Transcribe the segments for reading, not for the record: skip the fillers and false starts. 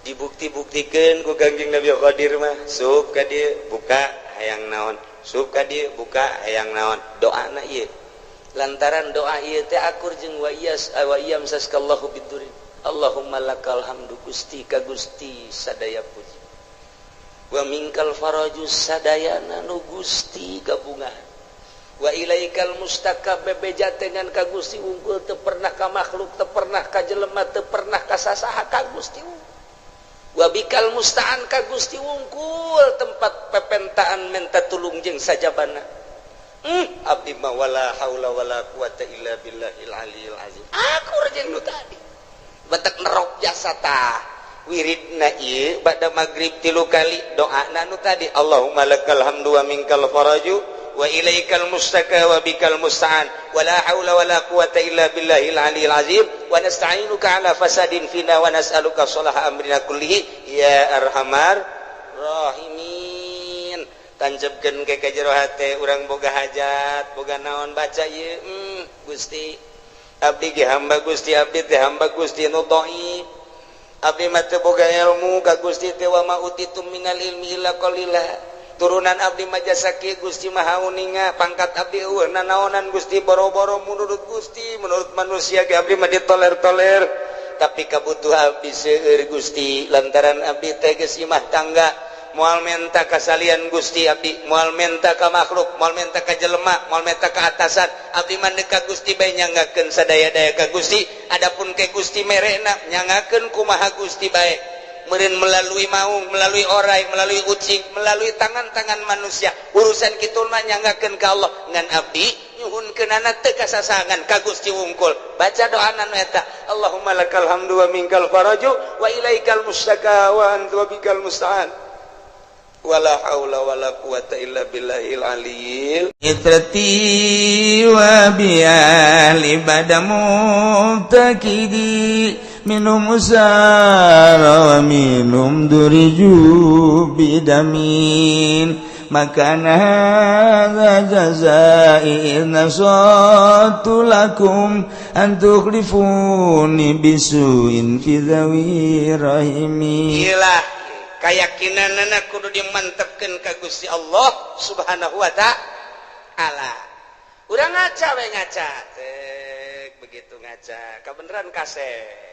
Dibukti-buktikeun ku Kangjeng Nabi Qadir mah sup ka dieu buka hayang naon, sup ka dieu buka hayang naon. Doana ieu lantaran doa ieu teh akur jeung wa iyas wa iyam saskallahu bidurin. Allahumma lakal hamdu Gusti ka Gusti sadaya puji. Wa minkal faraju sadayana nu Gusti gabungan. Wa ilaikal mustaka bebeja dengan ka Gusti unggul teu pernah ka makhluk, teu pernah ka jelema, teu pernah ka sasaha ka Gusti unggul. Wa bikal musta'an ka Gusti unggul tempat pepentaan menta tulung jeung sajabana. Abdi mah wala haula wala quwata illa billahil aliyil azim. Akur jeung nu tadi. Batak nerok jasa tah. Wiridna ieu ba'da magrib 3 kali doana nu tadi Allahumma lakal hamdu wa minkal faraju wa ilaikal mustaka wa bikal musta'an wa la haula wa la quwata illa billahil aliyil azim wa nasta'inuka ala fasadin fina wa nas'aluka sholaha amrina kullihi ya arhamar rahimin. Tanjebkeun ke ka jero hate urang boga hajat boga naon baca ieu Gusti abdi ge hamba Gusti abdi teh hamba Gusti nu dhaif abdi mah teu boga ilmu ka Gusti teh wa ma utitum minal ilmi illa qalila. Turunan abdi mah jasa kieu Gusti Maha Uninga pangkat abdi eueuh nanaonan Gusti boro-boro menurut Gusti menurut manusia ge abdi mah ditoler-toler tapi kabutuh abdi seueur Gusti lantaran abdi teh geus imah tangga moal menta ka salian Gusti abdi moal menta ka makhluk moal menta ka jelema moal menta ka atasan abdi mah ka Gusti bae nyangakeun sadaya-daya ka Gusti adapun ke Gusti merena nyangakeun kumaha Gusti bae meureun melalui maung melalui orai melalui ucing melalui tangan-tangan manusia urusan kitu mah nyangakeun ka Allah ngan abdi nyuhunkeunana teu kasasangan ka Gusti wungkul baca doana nu eta Allahumma lakal hamdu wa minkal faraju wa ilaikal mustaka wa anta bikal musta'an wala haula wala quwata illa billahil aliyil itrati wa bi'ali badamu takidi minum usara wa minum duriju bidamin makana hadza jazai nasatu lakum an tukhlifuni bisuin fi dhawi rahimi. Ilah keyakinanana kudu dimantepkeun ka Gusti Allah Subhanahu wa ta'ala. Urang ngaca we ngaca. Cek begitu ngaca, kabeneran kasep.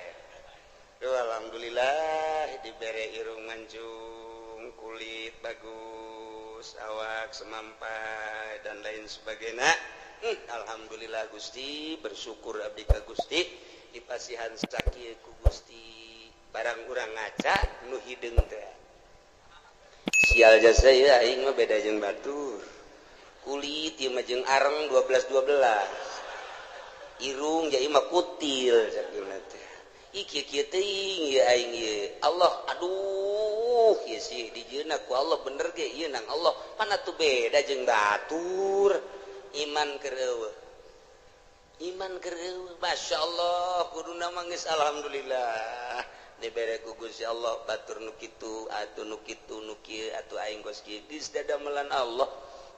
Duh, alhamdulillah dibere irung mancung, kulit bagus, awak semampai dan lain sebagainya. Alhamdulillah Gusti, bersyukur abdi ka Gusti dipasihan sakieu ku Gusti. Barang urang ngaca nu hideung teh. Sial jasa ya aing mah beda jeung batur. Kulit ieu mah jeung areng 12 12. Irung ja ieu mah kutil sakieu teh. Ih kieu kieu teuing ieu aing ieu. Allah aduh ieu sih dijieunna ku Allah bener ge ieu nang Allah. Pan atuh beda jeung batur. Iman keur eueuh. Iman keur eueuh. Masyaallah kuduna mah geus alhamdulillah. Dibere ku Gusti Allah batur nu kitu atuh nu kitu nu kieu atuh aing geus kieu geus dadamelan Allah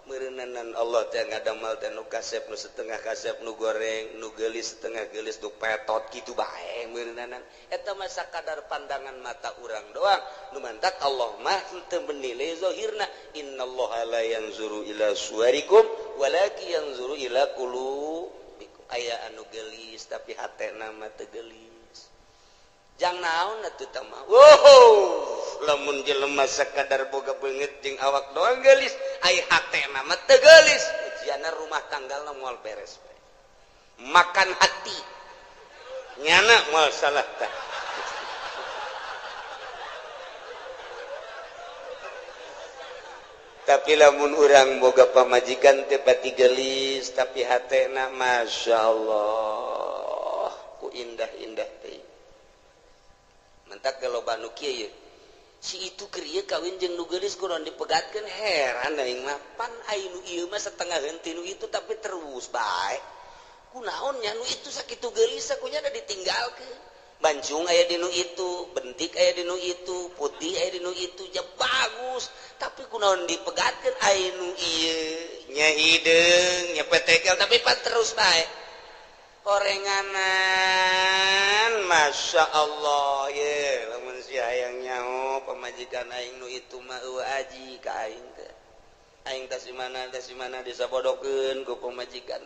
meureunanan Allah teh ngadamel teh nu kasep nu setengah kasep nu goreng nu geulis setengah geulis nu petot kitu bae meureunanan eta mah sakadar pandangan mata urang doang nu mantak Allah mah teu menilai zahirna innallaha la yanzuru ila suwarikum walakin yanzuru ila qulubikum aya anu geulis tapi hatena mah teu geulis jang naon atuh tah mah wow lamun jelema sakadar boga beungeut jeung awak doang geulis ai hatena mah teu geulis ujianna rumah tanggalna moal beres makan hati nyana moal salah tah tapi lamun urang boga pamajikan teu pati geulis tapi hatena masyaallah ku indah-indah teh mentak loba nu kieu si itu keur ieu kawin jeung nu geulis kudu dipegatkeun heran aing mah pan ai nu ieu mah setengah henteu nu itu tapi terus bae kunaon nya nu itu sakitu geulis kunya da ditinggalkeun bancung aya di nu itu bentik aya di nu itu putih aya di nu itu ja bagus tapi kunaon dipegatkeun ai nu ieu nya hideung nya petekel tapi pan terus bae korenganan Masya Allah ye lamun si hayang pamajikan aing nu itu mah eueuh aji ka aing teh. Aing tas di mana disabodokeun ku pamajikan.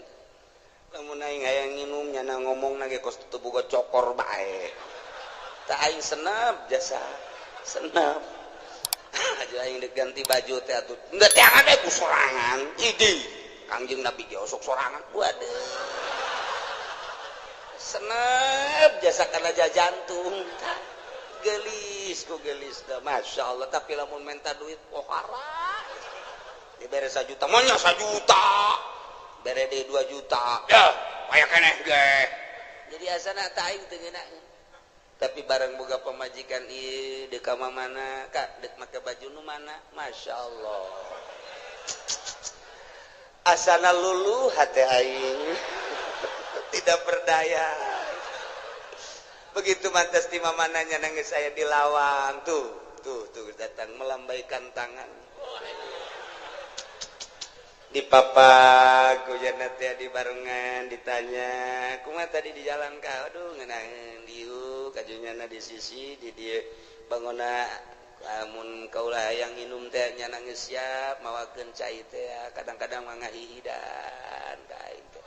Lamun aing hayang nginum nyana ngomongna ge kos teu boga cokor bae. Tah aing senep jasa. Senep. Aja aing deuk ganti baju teh atuh. Henteu teangan we ku sorangan. Idi. Kangjeng Nabi ge osok sorangan. Waduh. Senep jasa kana jantung. Gelis ku gelis dah, Masya Allah. Tapi lamun minta duit pohara dibere 1 juta, maunya 1 juta, bere deui 2 juta, ya aya keneh ge. Jadi asana tah aing teu ngeunaheun. Tapi barang boga pamajikan ieu deuk ka mana, Kak, deuk make baju nu mana, Masya Allah. Asana luluh hate aing. Tidak berdaya. Begitu mantas di mamananya nangis saya di lawang tuh datang melambaikan tangan di papak gojana teh di barengan ditanya kumaha tadi di jalan ka, aduh ngeunaheun dieu kajunyana di sisi di dieu bangona lamun kaula hayang nginum teh nya nangis siap mawakeun cai teh kadang-kadang mah ngahihidan ka aing teh.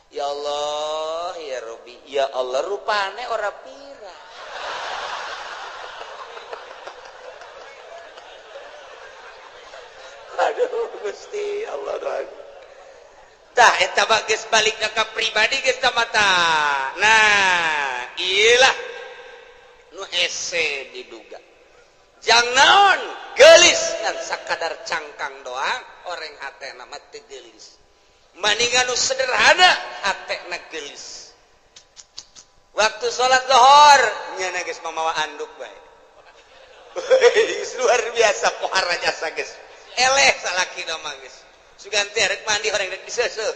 Ya Allah, ya Rabbi, ya Allah rupane ora pira. Aduh Gusti Allah. Tah eta mah geus balik ka pribadi geus ta mata. Nah, ieu nu hese diduga. Jang naon geulis ngan sakadar cangkang doang, oreng hatena mah teu geulis. Maningan nu sederhana hatena geulis. Waktu salat zuhur nyana geus mamawa anduk bae. Luar biasa pohara jasa geus. Eleh salakina mah geus. Sugan teh rek mandi horeng rek diseuseuh.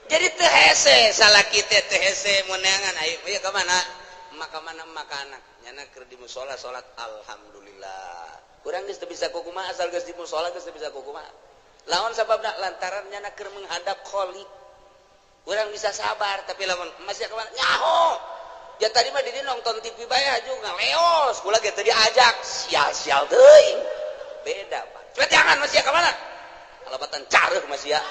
Jadi teu hese salaki teh teu hese meunangan ayo ieu ka mana? Maka mana maka anak. Nyana keur di musala salat alhamdulillah. Urang geus teu bisa kukumaha asal geus di musala geus teu bisa kukumaha. Lawan sababna lantaran nyana keur menghadap Khalik. Urang bisa sabar tapi lamun masih ka mana? Nyaho. Ya tadi mah di nonton TV bae aju ngaleos, kula ge teu diajak, sial-sial teuing. Beda, Pak. Cepet jangan masih ka mana? Kalapatan careuh masih ya.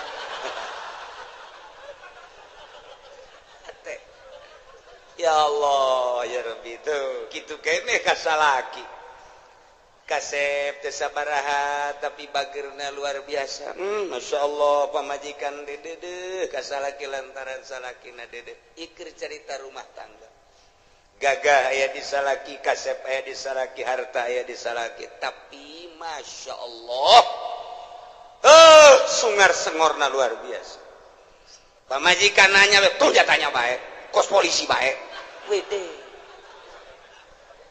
Ya Allah, ya Rabbi tuh. Kitu keneh ka salaki. Kasep teu sabaraha tapi bageurna luar biasa. Masya Allah pamajikan dedeh ka salaki lantaran salakina dedeh. Iker cerita rumah tangga. Gagah aya di salaki, kasep aya di salaki, harta aya di salaki, tapi Masya Allah sungar sengorna luar biasa. Pamajikan nanya tuh jatanya bae, kos polisi bae. Wede.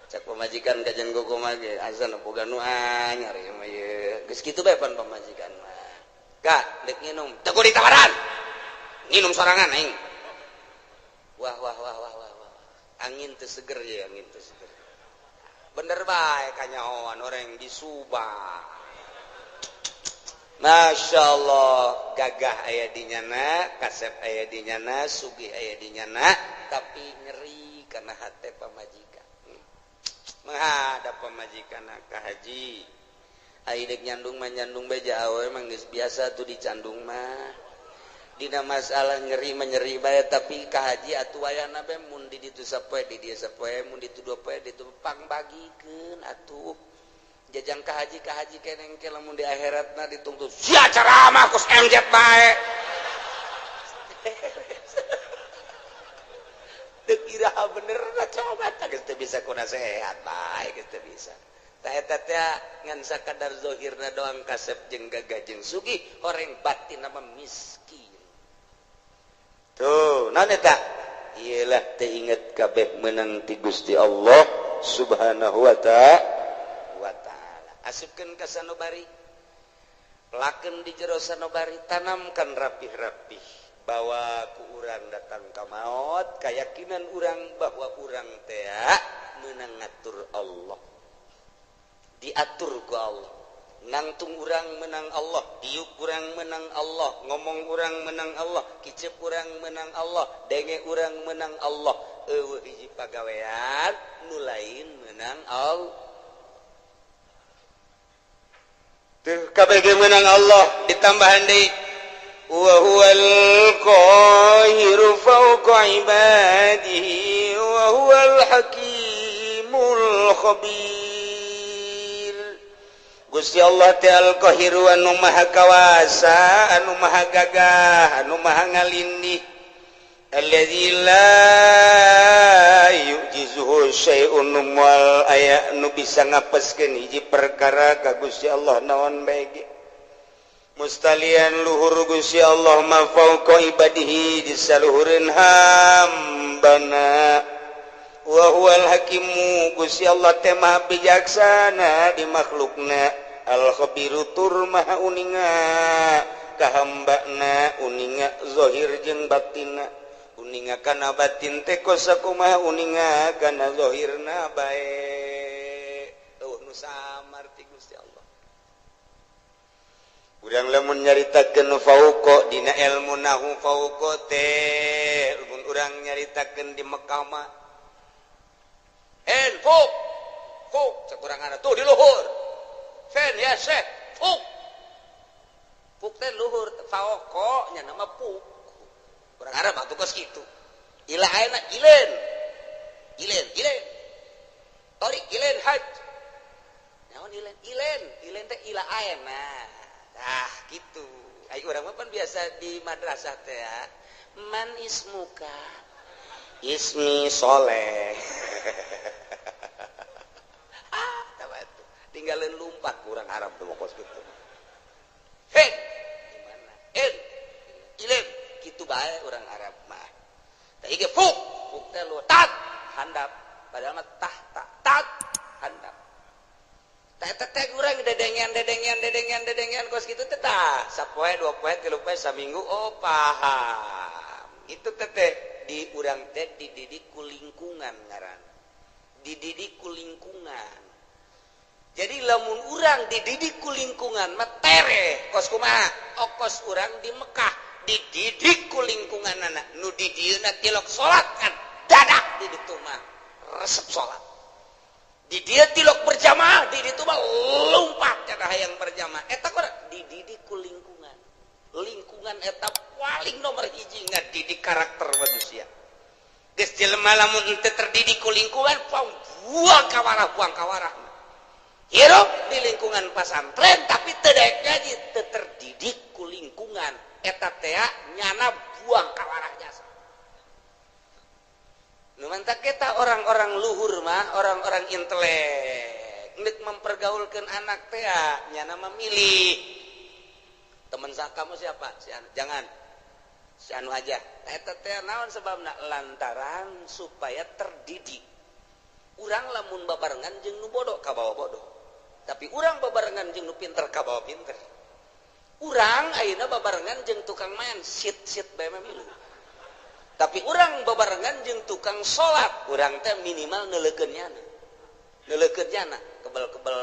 Cak pamajikan kajian gogo mah ge azan boga nu anyar ieu mah ieu. Geus kitu bae pan pamajikan mah. Kak, deuk nginum, teu kudu ditawaran. Nginum sorangan aing. Wah wah wah wah wah. Angin teu seger ya, angin teu seger. Bener bae kanyahoan orang di Subang. Masya Allah, gagah aya di nyana, kasep aya di nyana, sugih aya di nyana, tapi nyeri karena hate pamajikan. Menghadap pamajikan ka haji. Ai deuk nyandung mah nyandung bae ja awewe mah geus biasa tuh dicandung mah. Dina masalah nyeri mah nyeri bae tapi ka haji atuh wayana bae mun di ditu sapoe di dieu sapoe mun ditu dua poe ditu pangbagikeun atuh. Jajang ka haji keneng ke lamun di akhiratna dituntut sia ceramah kos MZ bae. Deuk iraha bener na coba tah geus teu bisa ku nasehat bae geus teu bisa. Tah eta teh ngan sakadar zahirna doang kasep jeung gagah jeung sugih horeng batin mah miskin. Tuh, naon eta? Ieu lah teu inget kabeh meunang ti Gusti Allah Subhanahu wa ta'ala. Asupkeun ka sanobari, pelakeun di jero sanobari, tanamkan rapih-rapih bahwa ku urang datang ka maot, keyakinan urang bahwa urang teh meunang ngatur Allah, diatur ku Allah. Nangtung urang menang Allah, diuk urang menang Allah, ngomong urang menang Allah, kicep urang menang Allah, denge urang menang Allah. Eueuh hiji pagawean nu lain menang Allah. Tuh kabeh menang Allah ditambahan deui wa huwal qahiru fawqa ibadihi wa huwal hakimul khabir. Gusti Allah teh al-qahiru anu maha kawasa, anu maha gagah, anu maha ngalindih. Allazi la yu'jizuhu syai'un moal aya nu bisa ngapeskeun hiji perkara ka Gusti Allah naon bae ge. Mustalian luhur Gusti Allah ma fauqa ibadihi disaluhureun hambana. Wa huwal hakimu Gusti Allah teh maha bijaksana di makhlukna. Al-khabiru tur maha uninga ka hambana, uninga zahir jeung batinna, uninga kana batin teh kos sakumaha uninga kana zahirna bae. Eueuh nu samar ti Gusti Allah. Urang lamun nyaritakeun fauqa dina ilmu nahu fauqa teh lamun urang nyaritakeun di Mekah mah en fuk fuk sakurangan tuh di luhur. Fen ya syekh fuk fuk teh luhur fauqa nya nama fuk. Urang Arab atuh kos kitu. Ila ayeuna ilen. Ilen, ilen. Torik ilen haj. Naon ilen? Ilen, ilen teh ila ayeuna. Tah kitu. Ai urang mah pan biasa di madrasah teh ya. Man ismuka? Ismi Soleh. Ah, tah tinggalin lumpat kurang Arab tuh kos gitu. Hei, gimana? En, ilen, gitu bae orang Arab mah. Tah ieu fuk, fuk teh lu tat handap, padahal mah tah tak tat handap. Tah eta teh urang dedengean dedengean dedengean dedengean kos kitu teh tah sapoe dua poe tilu poe saminggu oh paham. Itu teh teh di urang teh dididik ku lingkungan ngaran. Dididik ku lingkungan. Jadi lamun urang dididik ku lingkungan mah tereh kos kumaha okos urang di Mekah dididik ku lingkungan anak nu di dieuna tilok salat kan dadak di ditu mah resep salat. Di dieu tilok berjamaah di ditu mah lompat cenah hayang berjamaah. Eta kurang dididik ku lingkungan. Lingkungan eta paling nomor hiji ngadidik karakter manusia. Geus jelema lamun henteu terdidik ku lingkungan buang kawarah buang kawarah. Hirup di lingkungan pasantren tapi teu daek ngaji teu terdidik ku lingkungan eta teh nyana buang kawarah jasa. Nu mantak kita orang-orang luhur mah orang-orang intelek nek mempergaulkeun anak teh nyana memilih teman kamu siapa? Si anu. Jangan si anu aja. Eta teh naon sebabna lantaran supaya terdidik. Urang lamun babarengan jeung nu bodoh kabawa bodoh. Tapi urang babarengan jeung nu pinter kabawa pinter. Urang ayeuna babarengan jeung tukang main sit-sit bae mah milu. Tapi urang babarengan jeung tukang salat, urang teh minimal neuleukeun nyana. Neuleukeun nyana, kebel-kebel.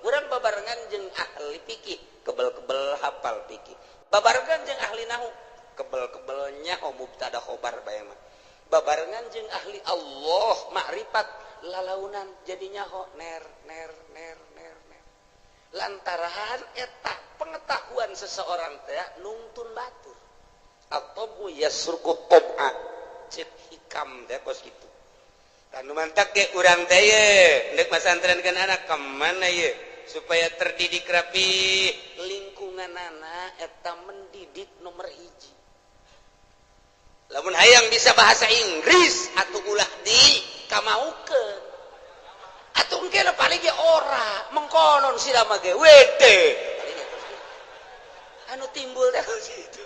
Urang babarengan jeung ahli fikih, kebel-kebel hafal fikih. Babarengan jeung ahli nahu, kebel-kebel nyaho mubtada khobar bae mah. Babarengan jeung ahli Allah makrifat lalaunan jadi nyaho ner ner ner ner ner. Lantaran eta pengetahuan seseorang teh nungtun batur. Atau yasruku tab'a cek hikam teh kos kitu. Tanu mantak ge urang teh ye ndek masantrenkeun anak ka mana ye supaya terdidik rapi lingkungan anak eta mendidik nomor hiji. Lamun hayang bisa bahasa Inggris atuh ulah di kamaukeun. Atuh engke paling ge ora mengkonon sira mah ge wede. Anu timbul teh kos kitu.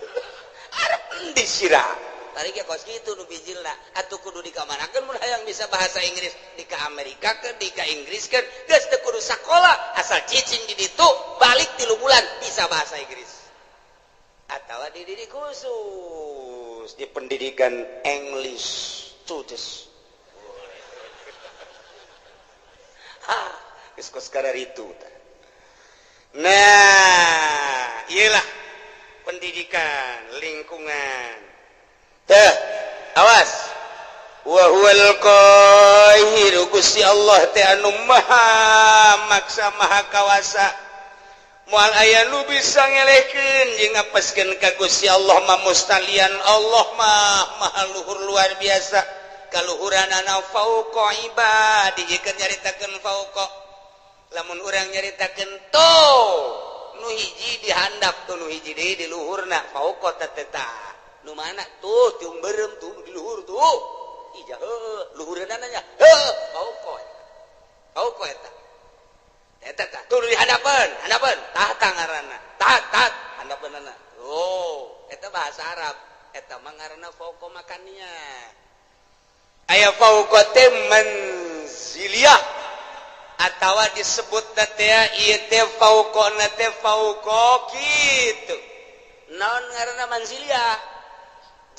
Arep endi sira? Tadi ge kos kitu nu bijilna atuh kudu dikamanakeun mun hayang bisa bahasa Inggris di ka Amerika keun di ka Inggris keun geus teu kudu sakola asal cicing di ditu balik 3 bulan bisa bahasa Inggris. Atawa dididik khusus di pendidikan English students. Ha, geus kos kadar itu tah. Nah, iyalah pendidikan lingkungan teh. Awas, wa huwal qahiru, Gusti Allah teh anu maha maksa, maha kawasa, moal aya nu bisa ngelehkeun jeung ngapeskeun ka Gusti Allah mah. Mustalian Allah mah maha luhur, luar biasa kaluhuranana. Fauqa ibadi, jika nyaritakeun fauqa, lamun urang nyaritakeun to nu hiji dihandap tuh, nu hiji deui di luhurna, fauqa teh tah nu mana tuh? Tiung beureum tuh di luhur tuh. Ija heuh, luhureunana nya heuh, fauqa, fauqa eta. Eta tah tuh di hadapan, hadapan tah ngaranna, tah tah hadapeunana. Oh, eta bahasa Arab, eta mah ngaranna fauqa makannya. Aya fauqa teh manziliyah atawa disebut teh ieu teh fauqa teh fauqa kitu. Naon ngaranna manziliyah?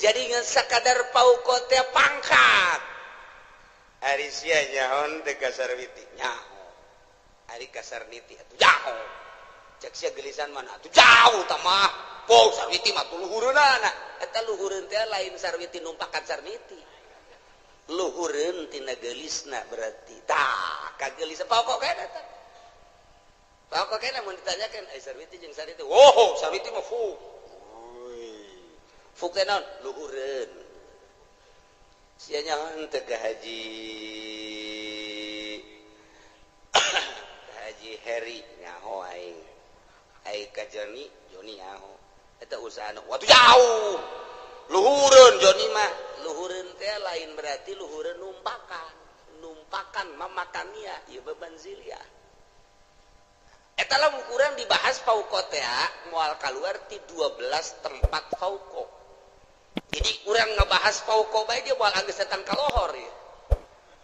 Jadi ngan sakadar fauqa teh pangkat. Ari sia nyaho teh ka Sarwiti? Nyaho. Ari ka Sarniti atuh jauh? Cek sia gelisan mana atuh jauh tah mah. Po Sarwiti mah tuh luhureunana. Eta luhureun teh lain Sarwiti numpakan Sarniti, luhureun tina geulisna berarti. Tah kagelis pokok kena eta, pokok kena. Mun ditanyakeun ai Sarwiti jeung Sarniti, oh, Sarwiti mah fu fu teh naon? Luhureun. Sia nyaho teh ka Haji Heri? Nyaho aing. Ai ka Joni? Joni nyaho. Eta usahana waktu jauh, luhureun Joni mah. Luhureun teh lain berarti luhureun numpakan, numpakan mamakania ieu beban zilia. Eta lah kurang dibahas fauqa teh moal keluar ti 12 tempat fauqa. Jadi kurang ngebahas fauqa bae dia moal anggeus datang ka lohor ya,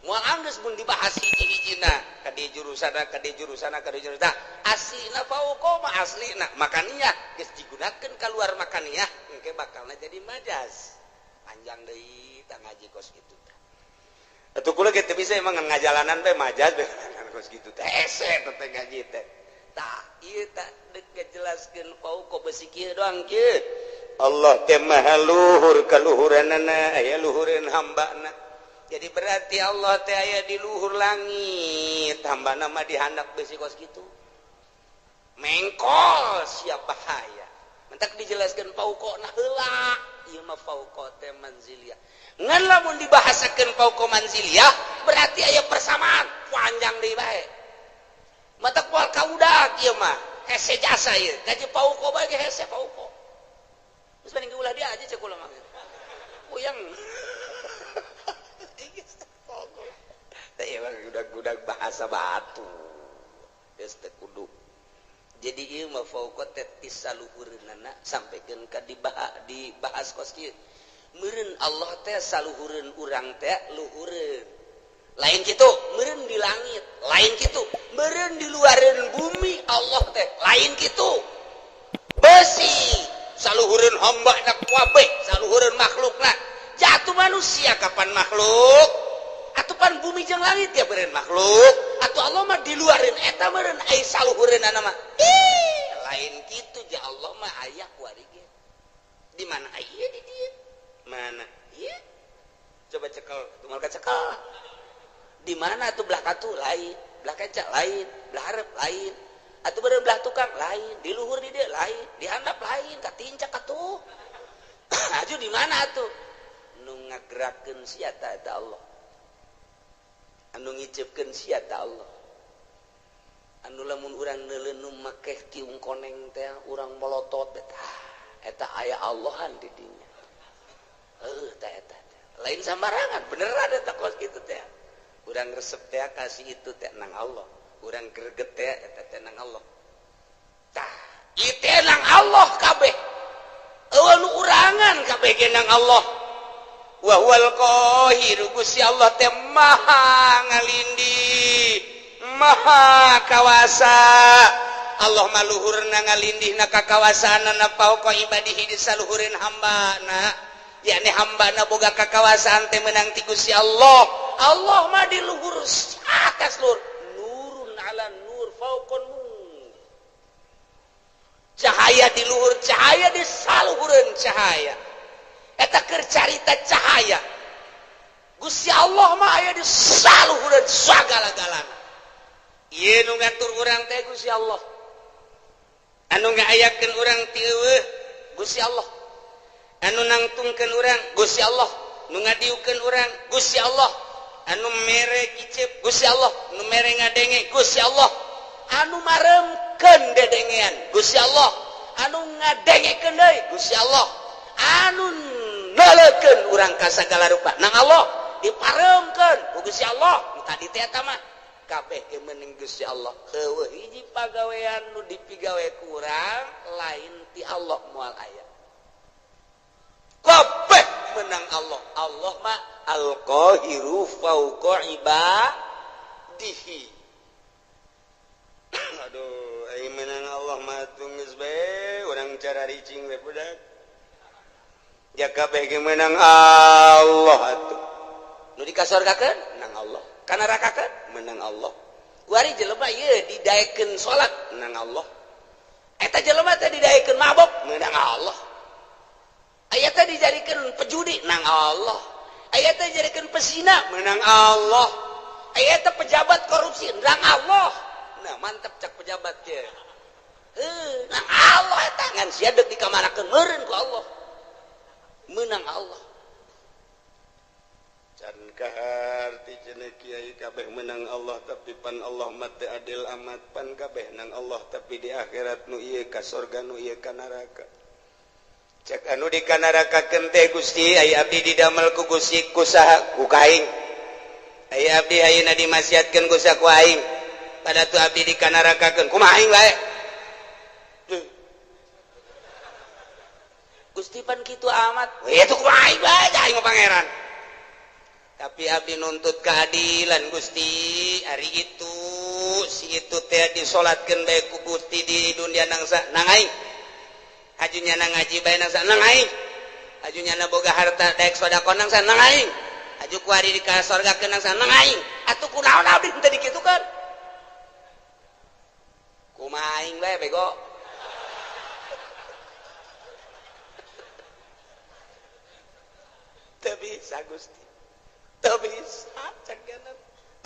moal anggeus mun dibahas hiji-hijina ka di jurusana, ka di jurusana, ka di jurusana. Aslina fauqa mah aslina makania geus digunakeun keluar makania, engke bakalna jadi majas, panjang deui tah ngaji kos kitu tah. Atuh kula ge teu bisa emang ngajalanan teh majas teh kos kitu teh, hese teh ngaji teh. Tah ieu tah deuk ngajelaskeun fauqa besi kieu doang kieu. Allah teh maha luhur kaluhuranana, aya luhureun hambana. Jadi berarti Allah teh aya di luhur langit, hambana mah dihandap besi kos kitu, mengkol siap bahaya. Mentak dijelaskan fauqa na heula. Ieu mah fauqa teh manziliyah. Ngan lamun dibahasakeun fauqa manziliyah berarti aya persamaan, panjang deui bae. Mata moal kaudak ieu mah, hese jasa ieu gaji fauqa bae ge hese fauqa. Geus mending ulah dia aja cek kula mah, puyeng. Teh emang gudag-gudag bahasa batu. Geus teu kudu. Jadi ieu mah fauqa teh ti saluhureunana sampaikeun ka dibahas kos kieu. Meureun Allah teh saluhureun urang teh luhureun. Lain kitu, meureun di langit, lain kitu. Meureun di luareun bumi Allah teh, lain kitu. Besi saluhureun hamba na kabeh, saluhureun makhlukna. Jatuh manusia kapan makhluk? Atuh pan bumi jeung langit ya beureun makhluk. Atuh Allah mah di luareun eta meureun ai saluhureunana mah. Ih, lain kitu ja, Allah mah aya kuari ge. Di mana aya di dieu? Mana? Ieu. Coba cekel, tumal cekel. Di mana tuh? Belah katu lain, belah kenca lain, belah hareup lain. Atuh beureun belah tukang lain, di luhur di dieu lain, di handap lain, katincak atuh. Aju di mana atuh? Nu ngagerakeun sia ta eta Allah. Anu ngiceupkeun sia ta Allah. Anu lamun urang neuleun nu make tiung koneng teh urang molotot eta, eta aya Allahan di dinya. Heuh, tah eta teh. Lain sambarangan, beneran eta kos kitu teh. Urang resep teh kasih itu teh nang Allah. Urang greget teh eta teh nang Allah. Tah, ieu teh nang Allah kabeh. Eueuh nu urangan kabeh ge nang Allah. Wa huwal qahiru, Gusti Allah teh maha ngalindih, maha kawasa. Allah mah luhurna ngalindihna kakawasaanana, fauqa ibadihi, di saluhureun hambana, yakni hambana boga kakawasaan teh menang ti Gusti Allah. Allah mah di luhur, atas luhur, nurun ala nur, fauqa nur. Cahaya di luhur cahaya di saluhureun cahaya. Eta keur carita cahaya. Gusti Allah mah aya di saluhureun sagala-galana. Ieu nu ngatur urang teh Gusti Allah. Anu ngaayakeun urang ti eueuh Gusti Allah. Anu nangtungkeun urang Gusti Allah, nu ngadiukeun urang Gusti Allah, anu mere kicep Gusti Allah, nu mere ngadenge Gusti Allah, anu maremkeun dedengean Gusti Allah, anu ngadengekeun deui Gusti Allah, anu neuleukeun urang ka sagala rupa nang Allah diparemkeun ku Gusti Allah. Nu tadi teh eta mah kabeh ge meuning Gusti Allah. Heueuh hiji pagawean nu dipigawe ku urang lain ti Allah moal aya. Kabeh menang Allah. Allah mah al-qahiru fauqa ibadihi. Aduh, aing menang Allah mah geus bae urang cara ricing we budak. Ja kabeh ge menang Allah atuh. Nu dikasorgakeun menang Allah, kanarakakeun menang Allah. Kuari jelema ieu didaekeun salat menang Allah. Eta jelema teh didaekeun mabok menang Allah. Aya teh dijadikeun pejudi nang Allah. Aya teh dijadikeun pesina menang Allah. Aya teh pejabat korupsi nang Allah. Nah, mantep cak pejabat teh. Heuh, nang Allah eta ngan sia deuk dikamanakeun meureun ku Allah. Menang Allah. Can kaharti cenah kiai kabeh menang Allah tapi pan Allah mah teu adil amat, pan kabeh nang Allah tapi di akhirat nu ieu ka sorga nu ieu ka neraka. Cek anu dikanarakakeun teh Gusti aya abdi didamel ku Gusti ku saha ku kaing. Aya abdi ayeuna dimasiatkeun ku saha ku aing. Pada tu abdi dikanarakakeun kumaha aing bae. Gusti pan kitu amat. We atuh kumaha aing bae aing mah pangeran. Tapi abdi nuntut keadilan Gusti, ari itu si itu teh disolatkeun bae ku Gusti di dunia nangsa nang aing. Ajunya na ngaji bae nang nang aing. Ajunya na boga harta daek sedekah nang nang aing. Aju kuari di ka sorga keun nang nang aing. Atuh kunaon abdi teu dikitukeun? Kumaha aing bae bego. Teu bisa Gusti. Teu bisa cek.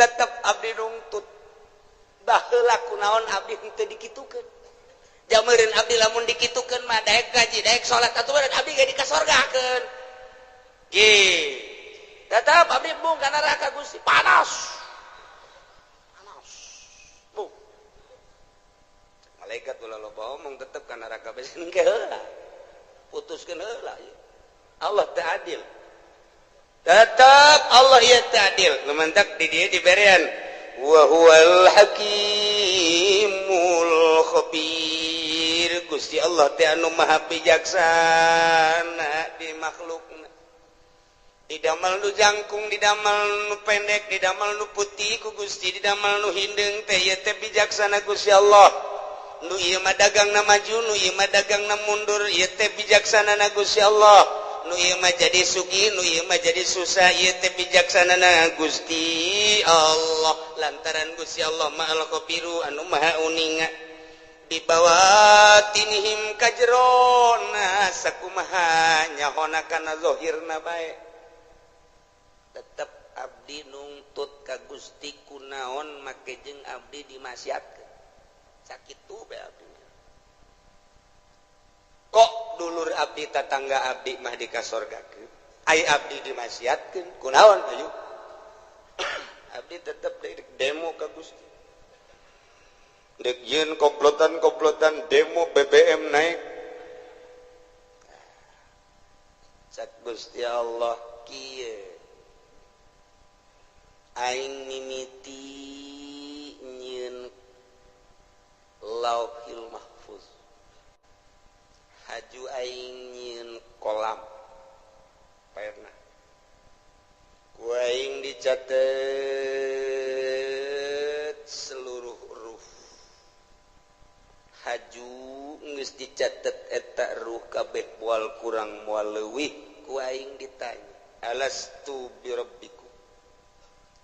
Tetep abdi nungtut. Baheula kunaon abdi teu dikitukeun? Jameureun abdi lamun dikitukeun mah daek gaji daek salat atuh abdi ge dikasorgakeun. Ge. Tetep abdi bung ka neraka Gusti panas. Panas. Bung. Malaikat ulah loba omong tetep ka neraka bae engke heula. Putuskeun heula. Allah teu adil. Tetep Allah ieu teu adil. Nu mantak di dieu diberean wa huwal hakimul khabir. Gusti Allah teh anu maha bijaksana di makhlukna. Didamel nu jangkung, didamel nu pendek, didamel nu putih ku Gusti, didamel nu hindeung teh ieu teh bijaksana Gusti Allah. Nu ieu mah dagangna maju, nu ieu mah dagangna mundur, ieu teh bijaksanana Gusti Allah. Nu ieu mah jadi sugih, nu ieu mah jadi susah, ieu teh bijaksanana Gusti Allah. Lantaran Gusti Allah mah al-khabiru anu maha uninga. Dibawatinihim kajrona sakumaha nyahona kana zahirna bae. Tetep abdi nungtut ka Gusti kunaon make jeung abdi dimasiatkeun. Sakitu bae abdi. Kok dulur abdi tatangga abdi mah dikasorgakeun, ai abdi dimasiatkeun kunaon ayu? Abdi tetep demo ka Gusti. Dek yeun komplotan-komplotan demo BBM naik. Cak Gusti Allah kieu. Aing mimiti nyieun Lauhil Mahfuz. Haju aing nyieun kolam. Pernah. Ku aing dicatet seluruh huruf. Haju geus dicatet eta ruh kabeh moal kurang moal leuwih ku aing ditanya, alastu birabbikum?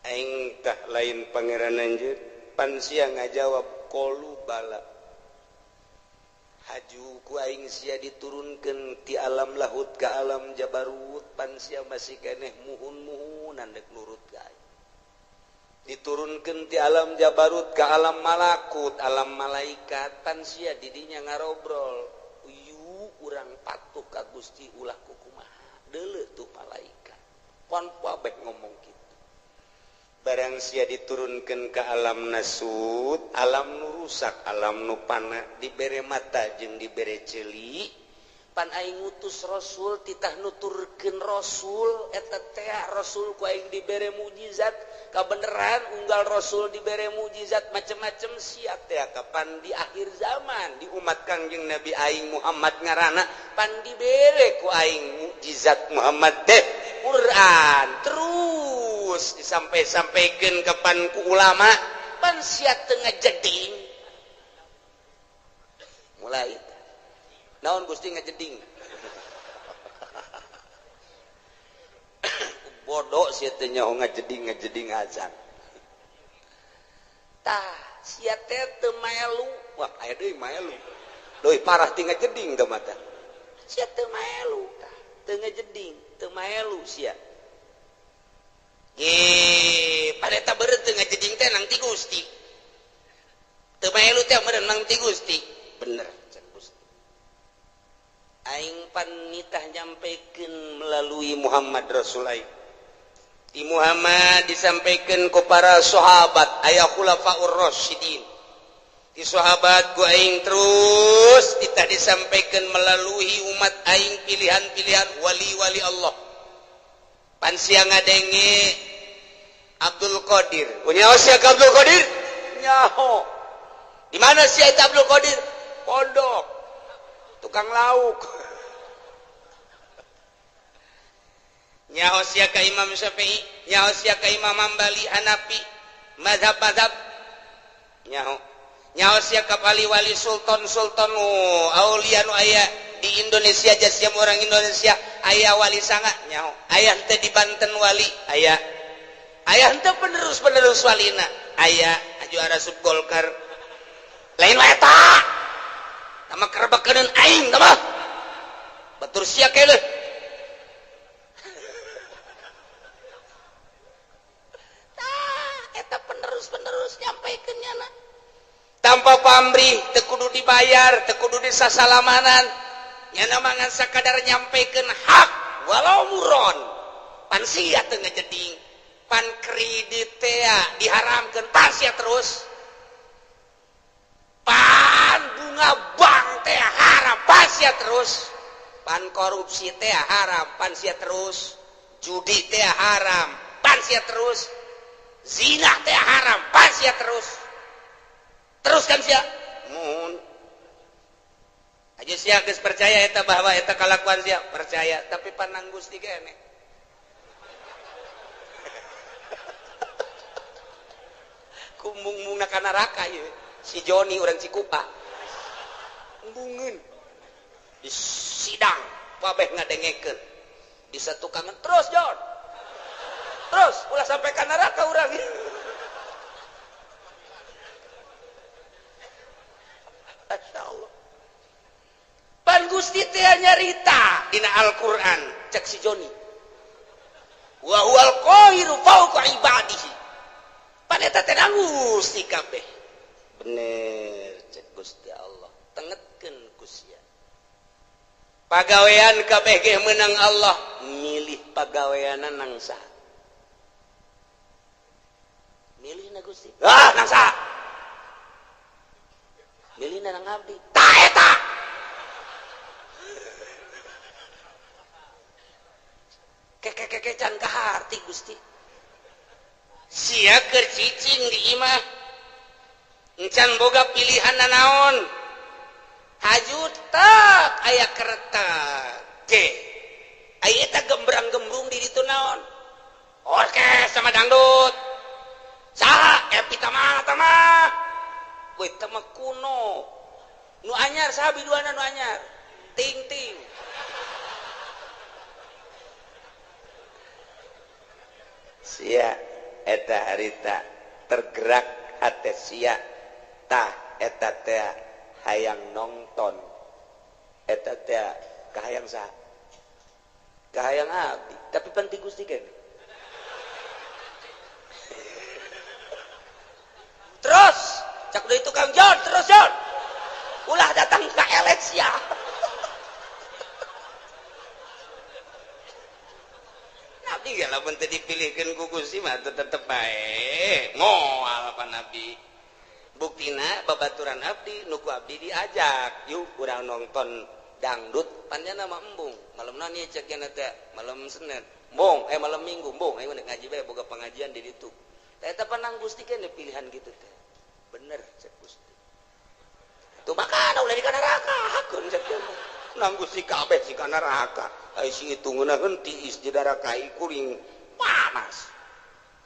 Aing tah lain pangeran anjeun? Pan sia ngajawab qalu bala. Haju ku aing sia diturunkeun ti alam lahut ka alam jabarut pan sia masih keneh muhun-muhunan dek nurut ka aing. Diturunkeun ti alam jabarut ka alam malakut, alam malaikat pan sia didinya ngarobrol. Uyu urang patuh ka Gusti ulah kukumaha. Deuleu tuh malaikat. Pan kabeh ngomong kitu. Barang sia diturunkan ke alam nasut, alam nu rusak, alam nu pana, dibere mata jeung dibere ceuli, pan aing ngutus rasul titah nuturkeun rasul eta teh rasul ku aing dibere mukjizat, kabeneran unggal rasul dibere mukjizat macem-macem sia teh kapan di akhir zaman di umat Kangjeng Nabi aing Muhammad ngaranna pan dibere ku aing mukjizat Muhammad teh Quran terus disampai-sampaikan kapan ku ulama pan sia teu ngajeding mulai naon Gusti ngajeding bodoh sia teh nyaho ngajeding ngajeding azan tah sia teh teu maelu wah aya deui maelu deui parah ti ngajeding teh mata sia teu maelu tah teu ngajeding teu maelu sia. Ye, pada beureut teu ngajeding teh nang ti Gusti. Teu maelu teh meureun nang ti Gusti. Bener cek Gusti. Aing pan nitah nyampekeun melalui Muhammad Rasul aing. Di Muhammad disampaikan ku para sahabat aya khulafaur rasyidin. Di sahabat ku aing terus titah disampaikan melalui umat aing pilihan-pilihan wali-wali Allah. Pan sia ngadenge Abdul Qadir. Nyaho sia ka Abdul Qadir? Nyaho. Di mana sia eta Abdul Qadir? Pondok. Tukang lauk. Nyaho sia ka Imam Syafi'i, nyaho sia ka Imam Hambali, Hanafi, mazhab-mazhab. Nyaho. Nyaho sia ka wali-wali sultan-sultan aulia nu aya di Indonesia jasiam orang Indonesia aya wali sanga nyaho. Aya henteu di Banten wali, aya. Aya henteu penerus-penerus walina, aya aju arasup Golkar. Lain wae eta. Tama kerebekeun aing tah mah. Batur sia keuleuh. Tah eta penerus-penerus nyampaikeun nyana. Tanpa pamrih, teu kudu dibayar, teu kudu disasalamanan. Nyana mangan sakadar nyampaikeun hak walau muron. Pan sia teu ngajeding. Pan kredit teh diharamkeun pan sia terus. Pan bunga bank teh haram pan sia terus. Pan korupsi teh haram pan sia terus. Judi teh haram pan sia terus. Zina teh haram pan sia terus. Terus kan sia mun aja sia geus percaya eta bahwa eta kalakuan sia percaya tapi panang Gusti keneh. Kumbung-mungna ka neraka ieu si Joni urang Cikupa embungeun di sidang kabeh ngadengekeun di satukangan terus Jon terus ulah sampai ka neraka urang. Masya Allah. Pan Gusti teh nyarita dina Al-Qur'an cek si Joni wa huwal qahiru fawqa ibadihi. Pan eta teh Gusti kabeh. Bener cek Gusti Allah tengetkeun ku sia. Pagawean kabeh ge meunang Allah, milih pagaweanna nang saha? Milihna Gusti. Ah nang saha? Milihna nang abdi. Tah eta. Keke-keke can kaharti Gusti. Sia keur cicing di imah. Encan boga pilihan nanaon. Haju tak aya kereta. Ke. Aya eta gembrang-gembrung di ditu naon? Orkes sama dangdut. Saha Epi Tama tama. Weh tama kuno. Nu anyar saha biduana nu anyar? Ting-ting. Sia eta harita tergerak hate sia tah eta teh hayang nonton Eta teh kahayang saha? Kahayang abdi, tapi penting Gusti kan. Terus cak deui tukang John, terus John, ulah datang ke Elesia. Nabi ge lamun teu dipilihkeun ku Gusti mah tetep bae moal apa nabi. Buktina babaturan abdi nu ku abdi diajak, yuk urang nonton dangdut, panjana mah embung malam nani cek teh malam Senin embung, malam Minggu embung, ayo ngaji bae boga pengajian di ditu. Eta panang Gusti kan pilihan gitu teh. Bener cek Gusti. Tuh makana ulah di kana neraka hakeun cek teh. Nang Gusti kabeh si kana neraka. Ai si itu ngeunaheun tiis di darakai kuring panas.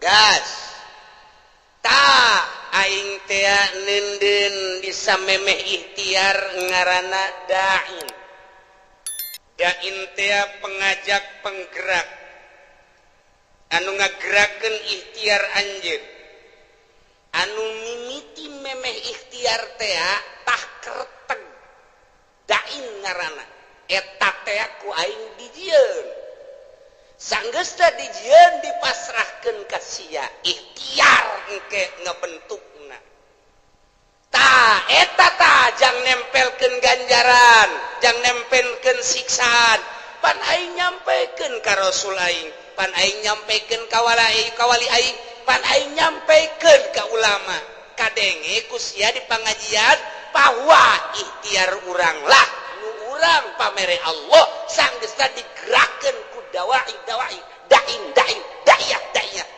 Gas. Ta aing teh neundeun bisa memeh ikhtiar ngaranna da'in. Da'in teh pengajak penggerak. Anu ngagerakeun ikhtiar anjeun, anu mimiti memeh ikhtiar tea tah kerteg dain ngaranna eta tea ku aing dijieun, sanggeusna dijieun dipasrahkeun ka sia ikhtiar engke ngabentukna. Tah eta tah jang nempelkeun ganjaran, jang nempelkeun siksaan, pan aing nyampekeun ka Rasul aing, pan aing nyampekeun ka wali aing, pan aing nyampekeun ka ulama. Kadenge ku sia di pangajian bahwa ikhtiar urang lah nu urang pamere Allah sanggeusna digerakkeun ku dawai dawai dain dain da'iyah da'iyah,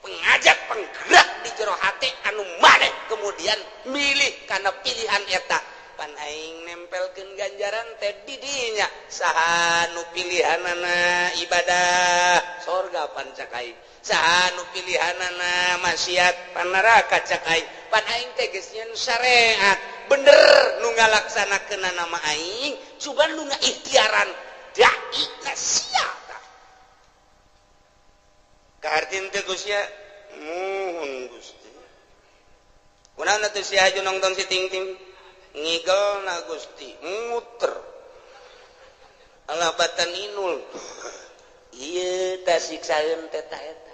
pengajak penggerak di jero hate anu maneh kemudian milih kana pilihan eta. Pan aing nempelkeun ganjaran teh di dinya saha nu pilihanana ibadah sorga pan cak aing, saha nu pilihanana maksiat pan neraka cak aing. Pan aing teh geus nyeun syariat bener nu ngalaksanakeunna nama aing, cuman nu ngaikhtiaran dai na sia tah. Kahartin teh Gusti muhun Gusti. Kunaon atuh sia aju nongton si Ting-ting? Ngigel na Gusti muter alah batan inul. Ieu tah siksaeun teh ta eta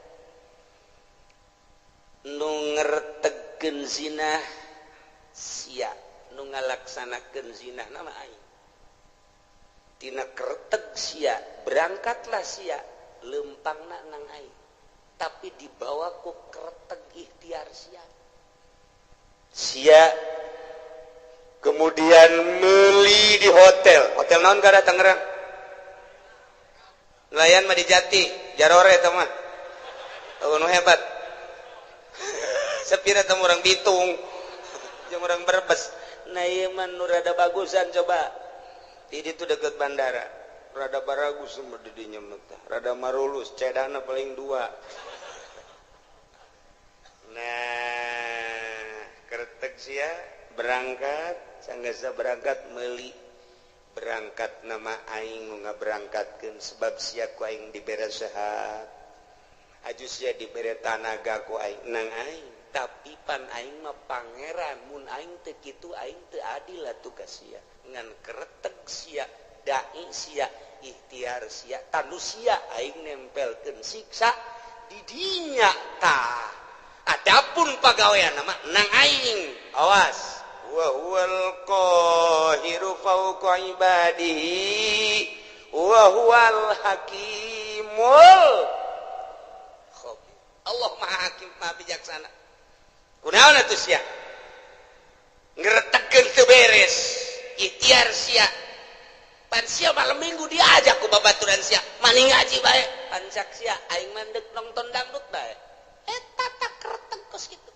nu ngertegkeun zina sia, nu ngalaksanakeun zina nama aing. Tina kerteg sia berangkatlah sia lempangna nang aing, tapi dibawa ku kerteg ikhtiar sia. Sia kemudian meli di hotel. Hotel naon kada Tangerang? Nelayan mah di Jati, Jarore eta mah. Oh, nu hebat. Sepira teh urang Bitung, jeung urang Brebes. Nah ieu mah nu rada bagusan coba. Di ditu deket bandara. Rada baragus mah di dinya mah teh. Rada marulus, cedana paling dua. Nah, kertek sia berangkat, sanggasa berangkat meuli, berangkat nama aing nu ngaberangkatkeun sebab sia ku aing dibere sehat, aju sia dibere tanaga ku aing nang aing, tapi pan aing mah pangeran, mun aing teu kitu aing teu adil atuh ka sia, ngan kereteg sia, dai sia, ikhtiar sia, tanu sia aing nempelkeun siksa di dinya tah. Adapun pagawean nama nang aing, awas. Wa huwal qahiru fawqa ibadihi wa huwal hakimul khabir. Allah Maha Hakim, Maha Bijaksana. Kunaon atuh sia? Ngretegkeun teu beres, ikhtiar sia. Pan sia malam Minggu diajak ku babaturan sia, maning ngaji bae, pan cak sia aing mah deuk nonton dangdut bae. Eta tak kreteg kos kitu.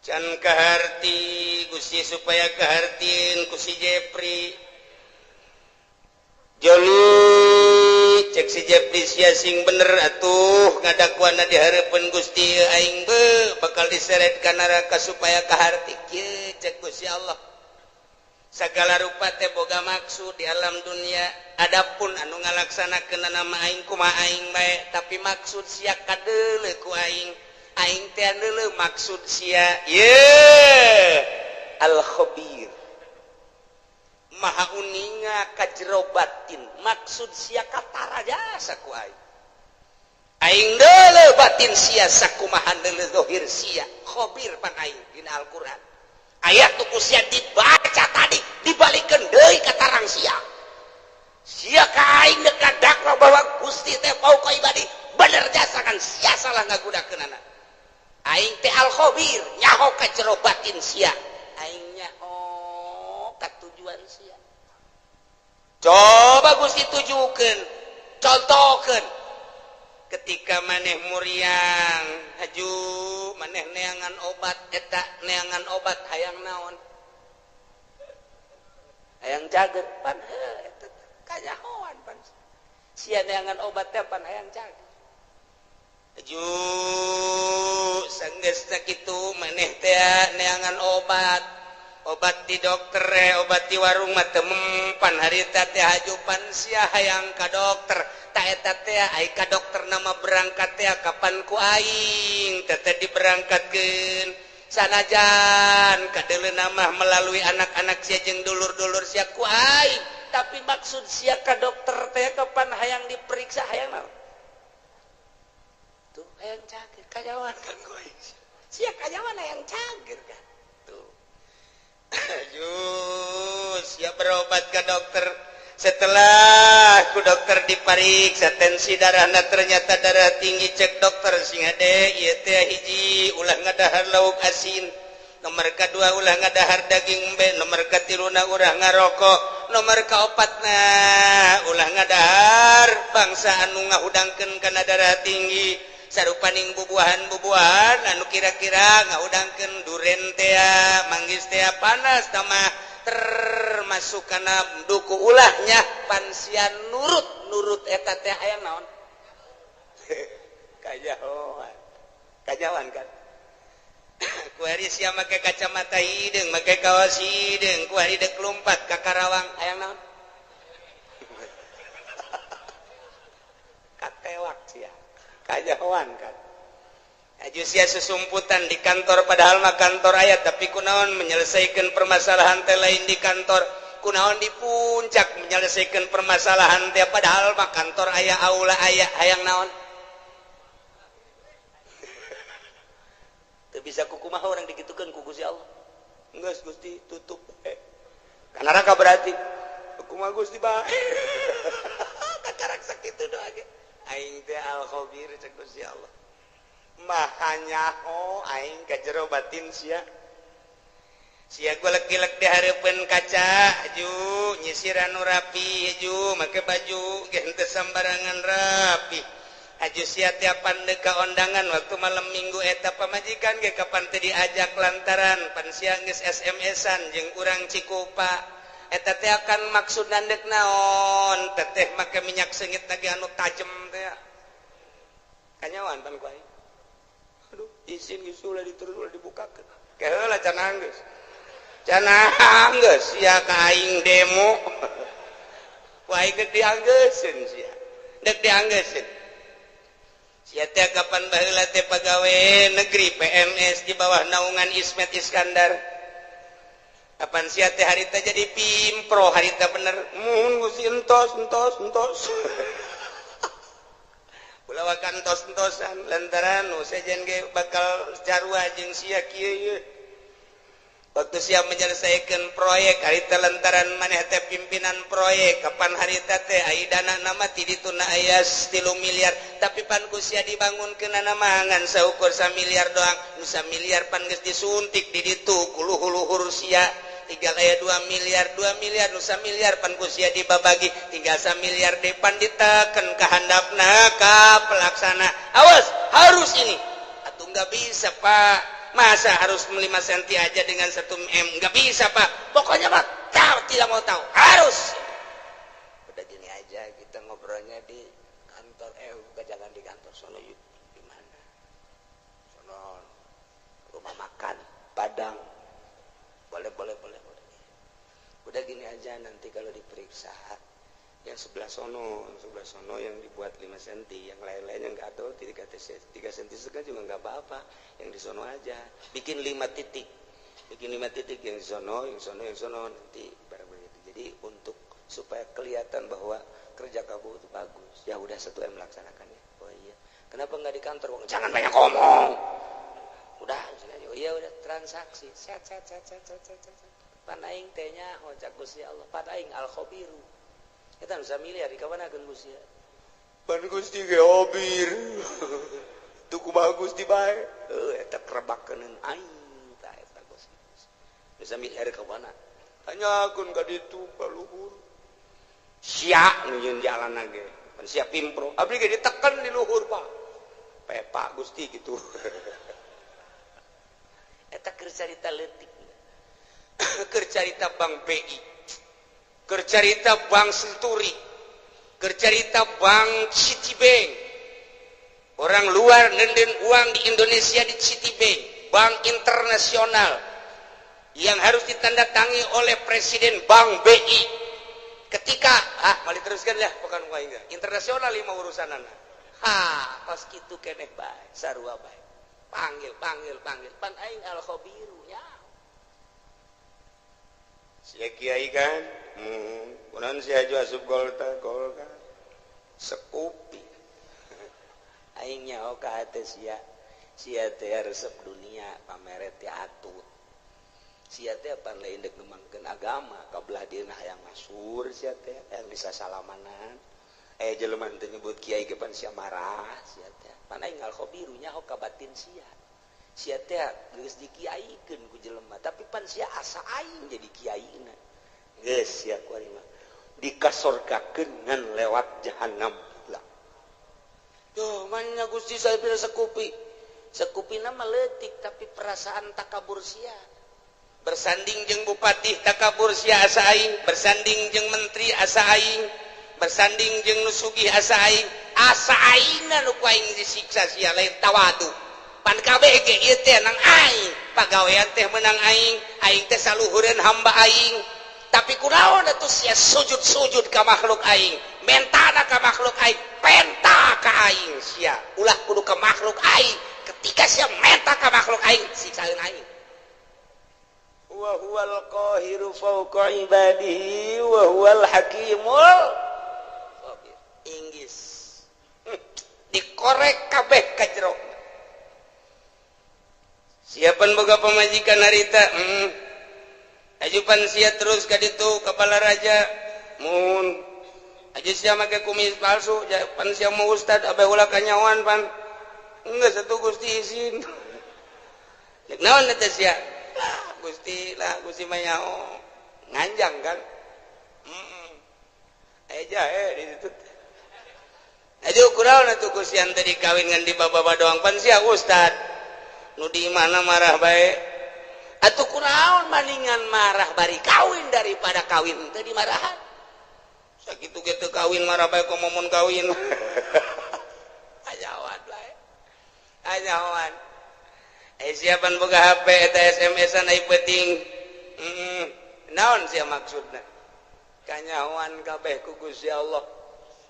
Can kaharti Gusti supaya kahartin ku si Jepri. Joli cek si Jepri sia sing bener atuh ngadakuana di hareupeun Gusti aing be bakal diseret ka neraka supaya kaharti kieu cek Gusti Allah. Sagala rupa teh boga maksud di alam dunia, adapun anu ngalaksanakeun nama aing kumaha aing bae, tapi maksud sia kadeuleu ku aing. Aing teh deuleu maksud sia. Ye al khabir. Maha uninga ka jero batin maksud sia katara jasa ku aing. Aing deuleu batin sia sakumaha deuleu zahir sia. Khabir pan aing dina Al-Qur'an. Ayat tu ku sia dibaca tadi dibalikeun deui ka tarang sia. Sia ka aing deuk dakwa bahwa Gusti teh fauqa ibadi bener jasa kan sia salah ngagunakeunana. Aing teh al-khabir nyaho ka jero batin sia. Aing nyaho ka tujuan sia. Coba Gusti tujukeun, contohkeun. Ketika maneh muriang haju maneh neangan obat eta neangan obat hayang naon? Hayang cager pan eta kanyahoan pan. Sia neangan obat teh pan hayang cager. Haju sanggeusna kitu maneh teh neangan obat. Obat di dokter obat di warung mah teu mempan harita teh haju pan sia hayang ka dokter. Ta eta teh ai ka dokter nama berangkat teh kapan ku aing teh teh diberangkatkeun sanajan kadeuleu mah melalui anak-anak sia jeung dulur-dulur sia ku aing tapi maksud sia ka dokter teh kapan hayang diperiksa hayang naon tuh hayang cager kanyawan kan ku aing sia kanyawan hayang cager kan tuh. Aduh, siap berobat ke dokter. Setelah ku dokter dipariksa tensi darahna ternyata darah tinggi cek dokter sing hade ieu teh hiji ulah ngadahar lauk asin, nomor kadua ulah ngadahar daging embe, nomor katiluna ulah ngarokok, nomor kaopatna ulah ngadahar bangsa anu ngahudangkeun kana darah tinggi. Sarupaning bubuahan-bubuahan anu kira-kira ngahudangkeun duren teh manggis teh panas tamah termasuk kana duku ulahnya pan sia nurut eta teh hayang naon kajahoan kajawan kan kuari sia make kacamata hideung make kaos hideung kuari deuk lumpat ka Karawang hayang naon katewak sia kajahoan kan. Aju sia susumputan di kantor padahal mah kantor aya tapi kunaon menyelesaikan permasalahan teh lain di kantor, kunaon di puncak menyelesaikan permasalahan teh padahal mah kantor aya aula aya hayang naon. Teu bisa kukumaha urang dikitukeun ku Gusti Allah. Geus Gusti tutup ka neraka berarti kumaha Gusti bae. Kakarak sakitu doa ge. Aing teh al-khabir cek Gusti Allah. Maha nyaho aing ka jero batin sia. Sia golek-golek di hareupeun kaca aju nyisiran nu rapi aju make baju ge henteu sambarangan rapi. Aju sia tiapan deuk ka ondangan waktu malam minggu eta pamajikan ge kapan teu diajak lantaran pan sia geus SMS-an jeung urang Cikupa. Eta teh akan maksud nandek naon teteh make minyak seungit lagi anu tajem teh kanyawan pan ku aing. Aduh izin geus ulah diterus ulah dibukakeun ke heula cenah geus cenah geus sia ka aing demo ku aing deuk dianggeuseun sia deuk dianggeuseun sia teh kapan baheula teh pagawe negeri PNS di bawah naungan Ismet Iskandar. Kapan sia teh harita jadi pimpro harita bener mun Gusti entos entos entos ulah wakan entos entosan lantaran nu sejen ge bakal jarua jeung sia kieu ieu. Waktu sia menyelesaikan proyek harita lantaran maneh teh pimpinan proyek kapan harita teh ai dana nama ti dituna aya 3 miliar tapi pan ku sia dibangunkeunana mah ngan saukur 1 miliar doang nu 1 miliar pan geus disuntik di ditu ku luhur-luhur sia tinggal aya 2 miliar 2 miliar nu 1 miliar pan ku sia dibabagi tinggal 1 miliar deui pan diteken ka handapna ka pelaksana awas harus ini atuh nggak bisa Pak masa harus 5 cm aja dengan 1 m nggak bisa Pak pokoknya Pak tahu tidak mau tahu harus. Udah gini aja kita ngobrolnya di kantor bukan jangan di kantor sono yuk di mana sono rumah makan Padang boleh boleh boleh boleh. Udah gini aja nanti kalau diperiksa yang sebelah sono yang dibuat 5 cm yang lain-lainnya nggak tahu 3 cm juga nggak apa-apa yang di sono aja bikin 5 titik yang di sono yang sono yang sono nanti barang begitu. Jadi untuk supaya kelihatan bahwa kerja kamu itu bagus. Ya udah 1 M laksanakannya. Oh iya. Kenapa nggak di kantor? Jangan banyak ngomong. Udah, oh iya udah transaksi. Set set set set set set. Set. Pan aing teh nyaho cak Gusti Allah. Pan aing al khabiru. Eta bisa miliar di kamanakeun Gusti. Pan Gusti ge hobir. Tuh kumaha Gusti bae. Heuh eta kerebakeun aing tah eta Gusti. Bisa miliar ka mana? Tanyakeun ka ditu ka luhur. Sia nu nyieun jalan ge. Pan sia pimpro. Abdi ge diteken di luhur, Pak. Pepa Gusti gitu. Eta keur carita leutik. Keur carita Bank BI. Keur carita Bank Senturi. Keur carita Bank Citibank. Orang luar nenden uang di Indonesia di Citibank, bank internasional yang harus ditandatangi oleh Presiden Bank BI. Ketika mau diteruskan ya, bukan enggak. Internasional lima urusanana. Ha, pas kitu keneh bae, sarua bae. Panggil, panggil, panggil. Pan aing al khabiru nya. Sia kiai kan? Kunaon sia aju asup Golkar, Golkar. Sekupi. Aing nyaho ka hate sia. Sia teh resep dunia, pamere teh atut. Sia teh pan lain dek ngembangkeun agama, ka belah dieuna hayang masyhur sia teh, hayang disasalamanan. Jelema teu nyebut kiai ge pan sia marah sia teh. Pan aing al khabiru nyaho ka batin sia. Sia teh geus dikiaikeun ku jelema, tapi pan sia asa aing jadi kiaina. Geus sia ku ari mah dikasorgakeun ngan lewat jahanam lah. Duh, mana Gusti saya bila sekupi. Sekupina mah leutik tapi perasaan takabur sia. Bersanding jeung bupati takabur sia asa aing, bersanding jeung menteri asa aing, bersanding jeung nu sugih asa aing, asa aingna nu ku aing disiksa sia lain tawadu. Pan kabeh ge ieu teh nang aing, pagawean teh menang aing, aing teh saluhureun hamba aing. Tapi kunaon atuh sia sujud-sujud ka makhluk aing, mentana ka makhluk aing, penta ka aing sia. Ulah kudu ka makhluk aing. Ketika sia menta ka makhluk aing, siksaeun aing. Wa huwal qahiru fawqa ibadihi wa huwal hakimul khabir. Inggris. Dikorek kabeh ka jero. Siapan boga pamajikan harita? Ajupan sia terus ka ditu kepala raja. Mun aju sia make kumis palsu, pan sia mau ustad abe ulah kanyawan pan. Enggak satu Gusti izin. Cek naon eta sia? Lah Gusti, lah Gusti mah nyaho. Nganjang kan? Heeh. Jahe di situ. Aju kunaon atuh Gusti ante dikawin ngan di baba doang pan sia ustad. Nu di mana marah bae. Atuh kunaon maningan marah bari kawin daripada kawin teu dimarahan. Sakitu ge teu kawin marah bae komo mun kawin. Ajawan bae. Ajawan. Siapan boga HP eta SMS-an ai penting. Naon sia maksudna? Kanyahoan kabeh ku Gusti Allah.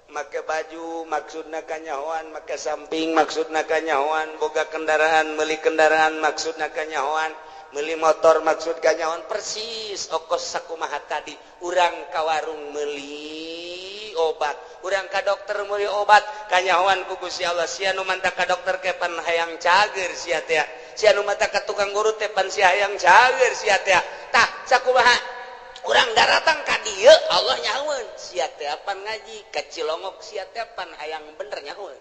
Make baju maksudna kanyahoan, make samping maksudna kanyahoan, boga kendaraan, meuli kendaraan maksudna kanyahoan, meuli motor maksud kanyahoan, persis okos sakumaha tadi. Urang ka warung meuli obat, urang ka dokter meuli obat, kanyahoan ku Gusti Allah. Sia nu manta ka dokter ke pan hayang cager sia teh. Sia nu manta ka tukang urut teh pan sia hayang cager sia teh. Tah sakumaha urang daratang ka dieu Allah nyahoeun sia teh pan ngaji ka Cilongok sia teh pan hayang bener nyahoeun.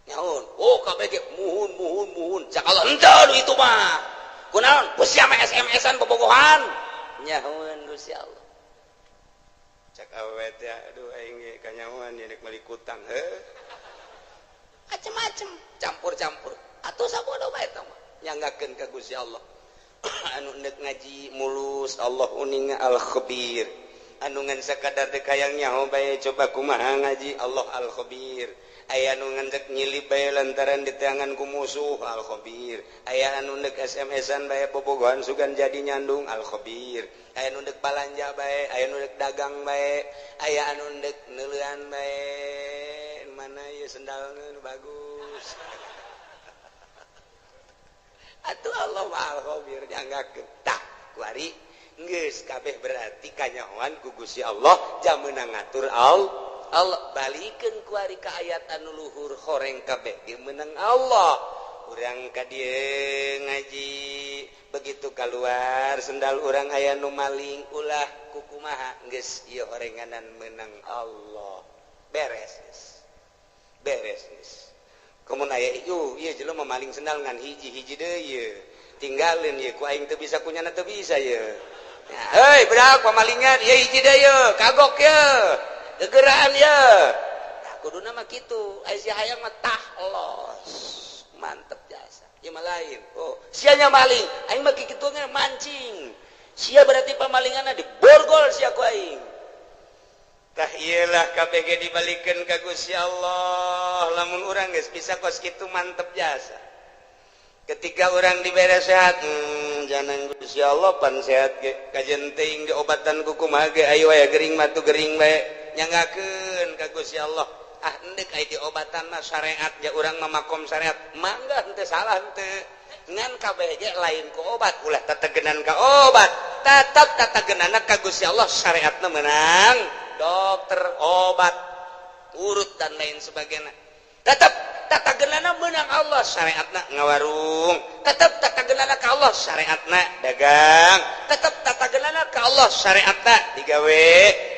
Nyahoeun. Oh kabeh ge muhun muhun muhun. Cak Allah henteu nu itu mah. Kunaon? Ku sia mah SMS-an bobogohan. Nyahoeun Gusti Allah. Cak awewe teh aduh aing ge kanyahoan ieu rek meuli kutang heuh. Macem-macem campur-campur. Atuh sabodo bae eta mah nyanggakeun ka Gusti Allah. Anu nek ngaji mulus Allah uninga al khabir. Anu ngan sakadar dek hayang nyaho bae coba kumaha ngaji Allah al khabir. Aya anu ngan dek nyilip bae lantaran diteangan ku musuh al khabir. Aya anu nek SMS-an bae bobogohan sugan jadi nyandung al khabir. Aya anu dek balanja bae, aya anu dek dagang bae, aya anu dek neuleuan bae. Mana ieu sendalna nu bagus. Atuh Allah al khabir dianggakeun. Tah kuari Geus kabeh berarti kanyahoan ku Gusti Allah jam meunang ngatur Allah. Allah balikeun ku ari ka ayat anu luhur horeng kabeh ge meunang Allah. Urang ka dieu ngaji begitu keluar sendal urang aya nu maling ulah kukumaha geus ieu horenganan meunang Allah. Beres geus. Beres geus. Komun aya ieu ieu jelema maling sendal ngan hiji-hiji deui ieu. Tinggalin ieu ku aing teu bisa kunyana teu bisa ieu. Hei budak pamalingan ieu hiji deui ieu kagok ieu. Gegeraan ieu. Tah kuduna mah kitu, aya si hayang mah tah los. Mantep jasa. Ieu mah lain. Oh, sia nya maling, aing mah kitu ge mancing. Sia berarti pamalinganna diborgol sia ku aing. Tah ieu lah kabeh ge dibalikeun ka Gusti Allah. Lamun urang geus bisa kos kitu mantep jasa. Ketika orang dibere sehat, jangan Gusti Allah pan sehat ge kajen teuing ge obatan ku kumaha ge ayo aya gering mah tu gering bae nyanggakeun ka Gusti Allah. Ah endek aya diobatan mah syariat ja urang mah makom syariat mangga henteu salah henteu ngan kabeh ge lain ku obat ulah tetegenan ka obat tetep tetegenanna ka Gusti Allah syariatna meunang dokter obat urut dan lain sebagainya tetep tatagenana menang Allah syariatna ngawarung tetep tatagenana ka Allah syariatna dagang tetep tatagenana ka Allah syariatna digawe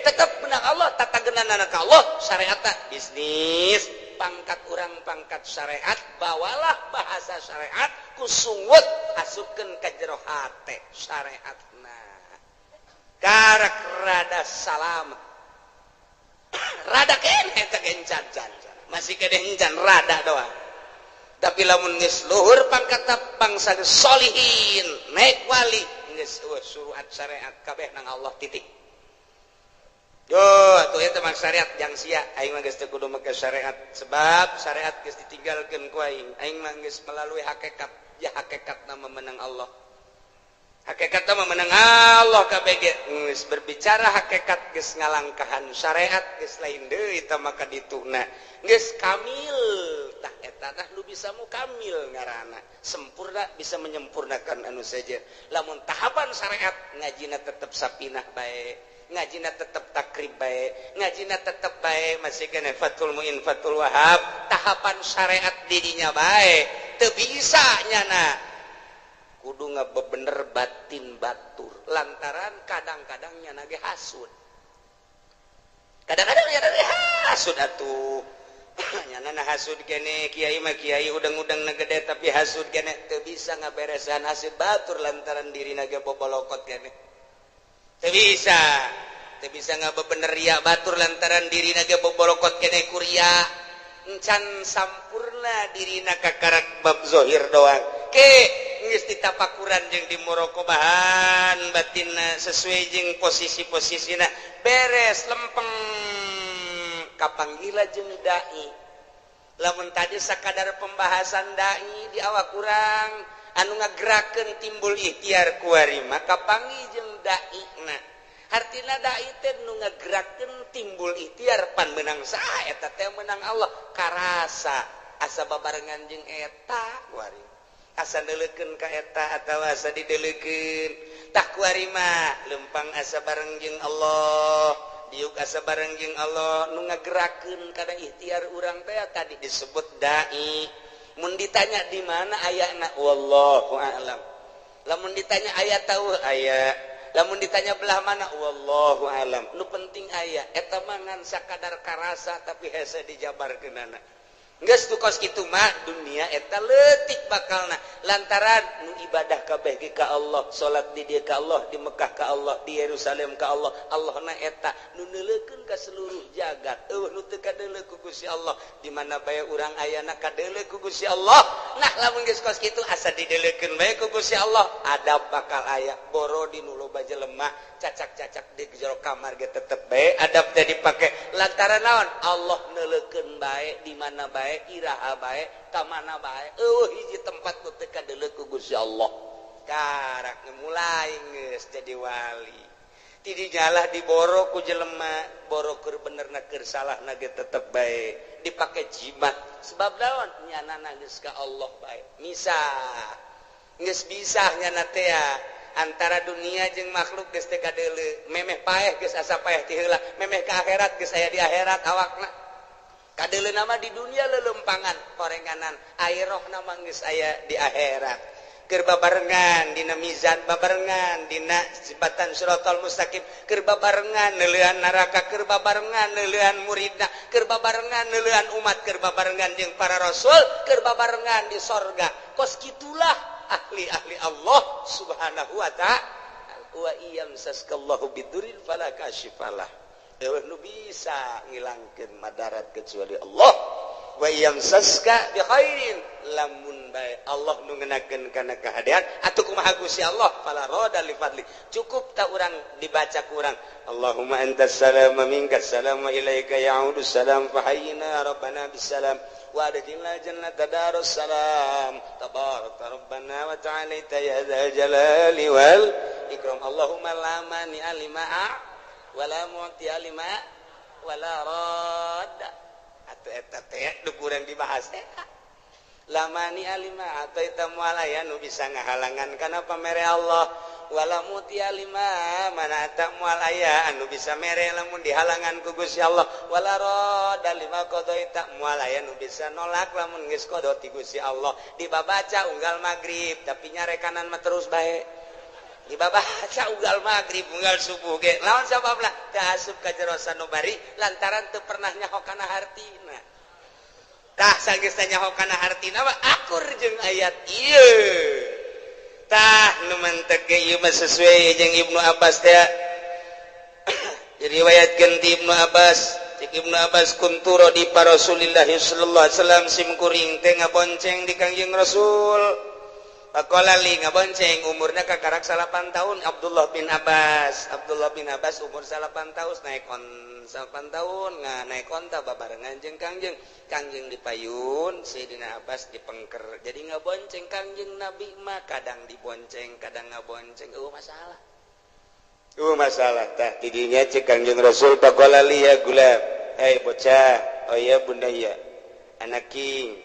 tetep menang Allah tatagenana ka Allah syariatna bisnis pangkat urang pangkat syariat bawalah bahasa syariat ku sungut asupkeun ka jero hate syariatna karak rada salam rada keneh eta gencan masih kene encan rada doang tapi lamun geus luhur pangkat bangsa solihin naik wali geus suruhat syariat kabeh nang Allah titik. Duh atuh eta mah syariat jang sia aing mah geus teu kudu make syariat sebab syariat geus ditinggalkeun ku aing aing mah geus melalui hakikat ya hakikatna memenang Allah hakikatna memenang Allah kabeh ge geus berbicara hakikat geus ngalangkahan syariat geus lain deui eta maka dituna geus kamil tah eta tah nu bisa mukamil ngaranna sempurna bisa menyempurnakan anu saja lamun tahapan syariat ngajina tetep sapinah bae ngajina tetep takrib bae ngajina tetep bae masih kene Fathul Muin Fathul Wahab tahapan syariat dirinya bae teu bisa nyana kudu ngabebener batin batur lantaran kadang-kadang nyana ge hasud kadang-kadang nyana ge hasud atuh nyana hasud kene kiai mah kiai udang-udang na gede tapi hasud kene teu bisa ngaberesan hasud batur lantaran dirina ge bobolokot kene teu bisa ngabebener ria batur lantaran dirina ge bobolokot kene kuria encan sampurna dirina kakarak bab zohir doang ke geus ditapakuran jeung di muraqabahan batinna sesuai jeung posisi-posisina beres lempeng kapanggila jeung dai lamun tadi sakadar pembahasan dai di awak kurang anu ngagerakeun timbul ikhtiar kuari maka panggih jeung daina hartina dai teh nu ngagerakeun timbul ikhtiar pan meunang saha eta teh meunang Allah karasa asa babarengan jeung eta kuari asa neuleukeun ka eta atawa asa dideulekeun tah kuari mah lempang asa bareng jeung Allah diuk asa bareng jeung Allah nu ngagerakeun kana ikhtiar urang teh tadi disebut dai. Mun ditanya di mana ayana wallahu a'lam. Lamun ditanya aya tahu aya, lamun ditanya belah mana wallahu a'lam. Nu penting aya eta mah ngan sakadar karasa tapi hese dijabarkeunana. Geus tu kos kitu mah dunia eta leutik bakalna lantaran nu ibadah kabeh ge ka Allah, salat di dieu ka Allah, di Mekah ka Allah, di Yerusalem ka Allah. Allahna eta nu neuleukeun ka seluruh jagat. Eueuh nu teu kadeuleu ku Gusti Allah, di mana bae urang ayana kadeuleu ku Gusti Allah. Nah lamun geus kos kitu asa dideuleukeun bae ku Gusti Allah, adab bakal aya. Boro di nu loba jelema cacak-cacak di jero kamar ge tetep bae adab teh dipake lantaran naon? Allah neuleukeun bae di mana bae iraha bae ka mana bae eueuh hiji tempat nu teu kadeuleu ku Gusti Allah. Karak mulai geus jadi wali. Ti dinyalah diboro ku jelema, boro keur benerna keur salahna ge tetep bae dipake jimat. Sebab naon? Nyanana geus ka Allah bae. Misah. Geus bisa nyana teh. Antara dunia jeung makhluk geus teu kadeuleu, memeh paeh geus asa paeh ti heula, memeh ka akhirat geus aya di akhirat awakna. Kadeuleu mah di dunia lelempangan korenganan, akhirahna mah geus aya di akhirat. Keur babarengan dina mizan, babarengan dina jembatan Shiratal Mustaqim, keur babarengan neuleuan neraka, keur babarengan neuleuan muridna, keur babarengan neuleuan umat, keur babarengan jeung para rasul, keur babarengan di sorga. Kos kitulah ahli-ahli Allah Subhanahu wa ta'ala. Wa iyamsaskallahu bidurrin fala kashifalah. Eueuh nu bisa ngilangkeun madarat kecuali Allah. Wa yamsaska bi khairin, lamun bae Allah nu ngenakeun kana kahadean atuh kumaha Gusti Allah fala rada li fadli. Cukup tak urang dibaca ku urang Allahumma antas salam wa minkas salam wa ilaika ya'udu salam fahayyina rabbana bisalam wa adkhilna jannata darus salam tabaraka rabbana wa ta'alaita ya dzal jalali wal ikram. Allahumma la mani'a lima wa la mu'tiya lima wa la radda. Atau eta teh nu kurang dibahas teh lamani alima atau eta moal aya nu bisa ngahalangan kana pamere Allah, wala muti alima mana eta moal aya anu bisa mere lamun dihalangan ku Gusti Allah, wala rada lima qadaita moal aya nu bisa nolak lamun geus qada ti Gusti Allah. Dibabaca unggal magrib tapi nyarekanan mah terus bae, dibabaca unggal magrib unggal subuh ge lawan sababna teu asup ka jero sanubari lantaran teu pernah nyaho kana hartina. Tah sageus nyaho kana hartina mah akur jeung ayat ieu. Tah nu mantek ge ieu mah sesuai jeung Ibnu Abbas teh. Diriwayatkeun ti Ibnu Abbas, cek Ibnu Abbas kuntu radi pa Rasulillah sallallahu alaihi wasallam, sim kuring teh ngabonceng di Kangjeng Rasul. Pakola li ngabonceng umurna kakarak 8 tahun Abdullah bin Abbas. Abdullah bin Abbas umur 8 tahun naik on 8 tahun nga naik onta babarengan jeung Kangjeng. Kangjeng dipayun, Sayyidina Abbas dipengker. Jadi ngabonceng Kangjeng Nabi mah kadang dibonceng, kadang ngabonceng. Eueuh masalah. Eueuh masalah tah tidinya cek Kangjeng Rasul pakola li ya gulam. Hei bocah, oh ya bundaya. Anaking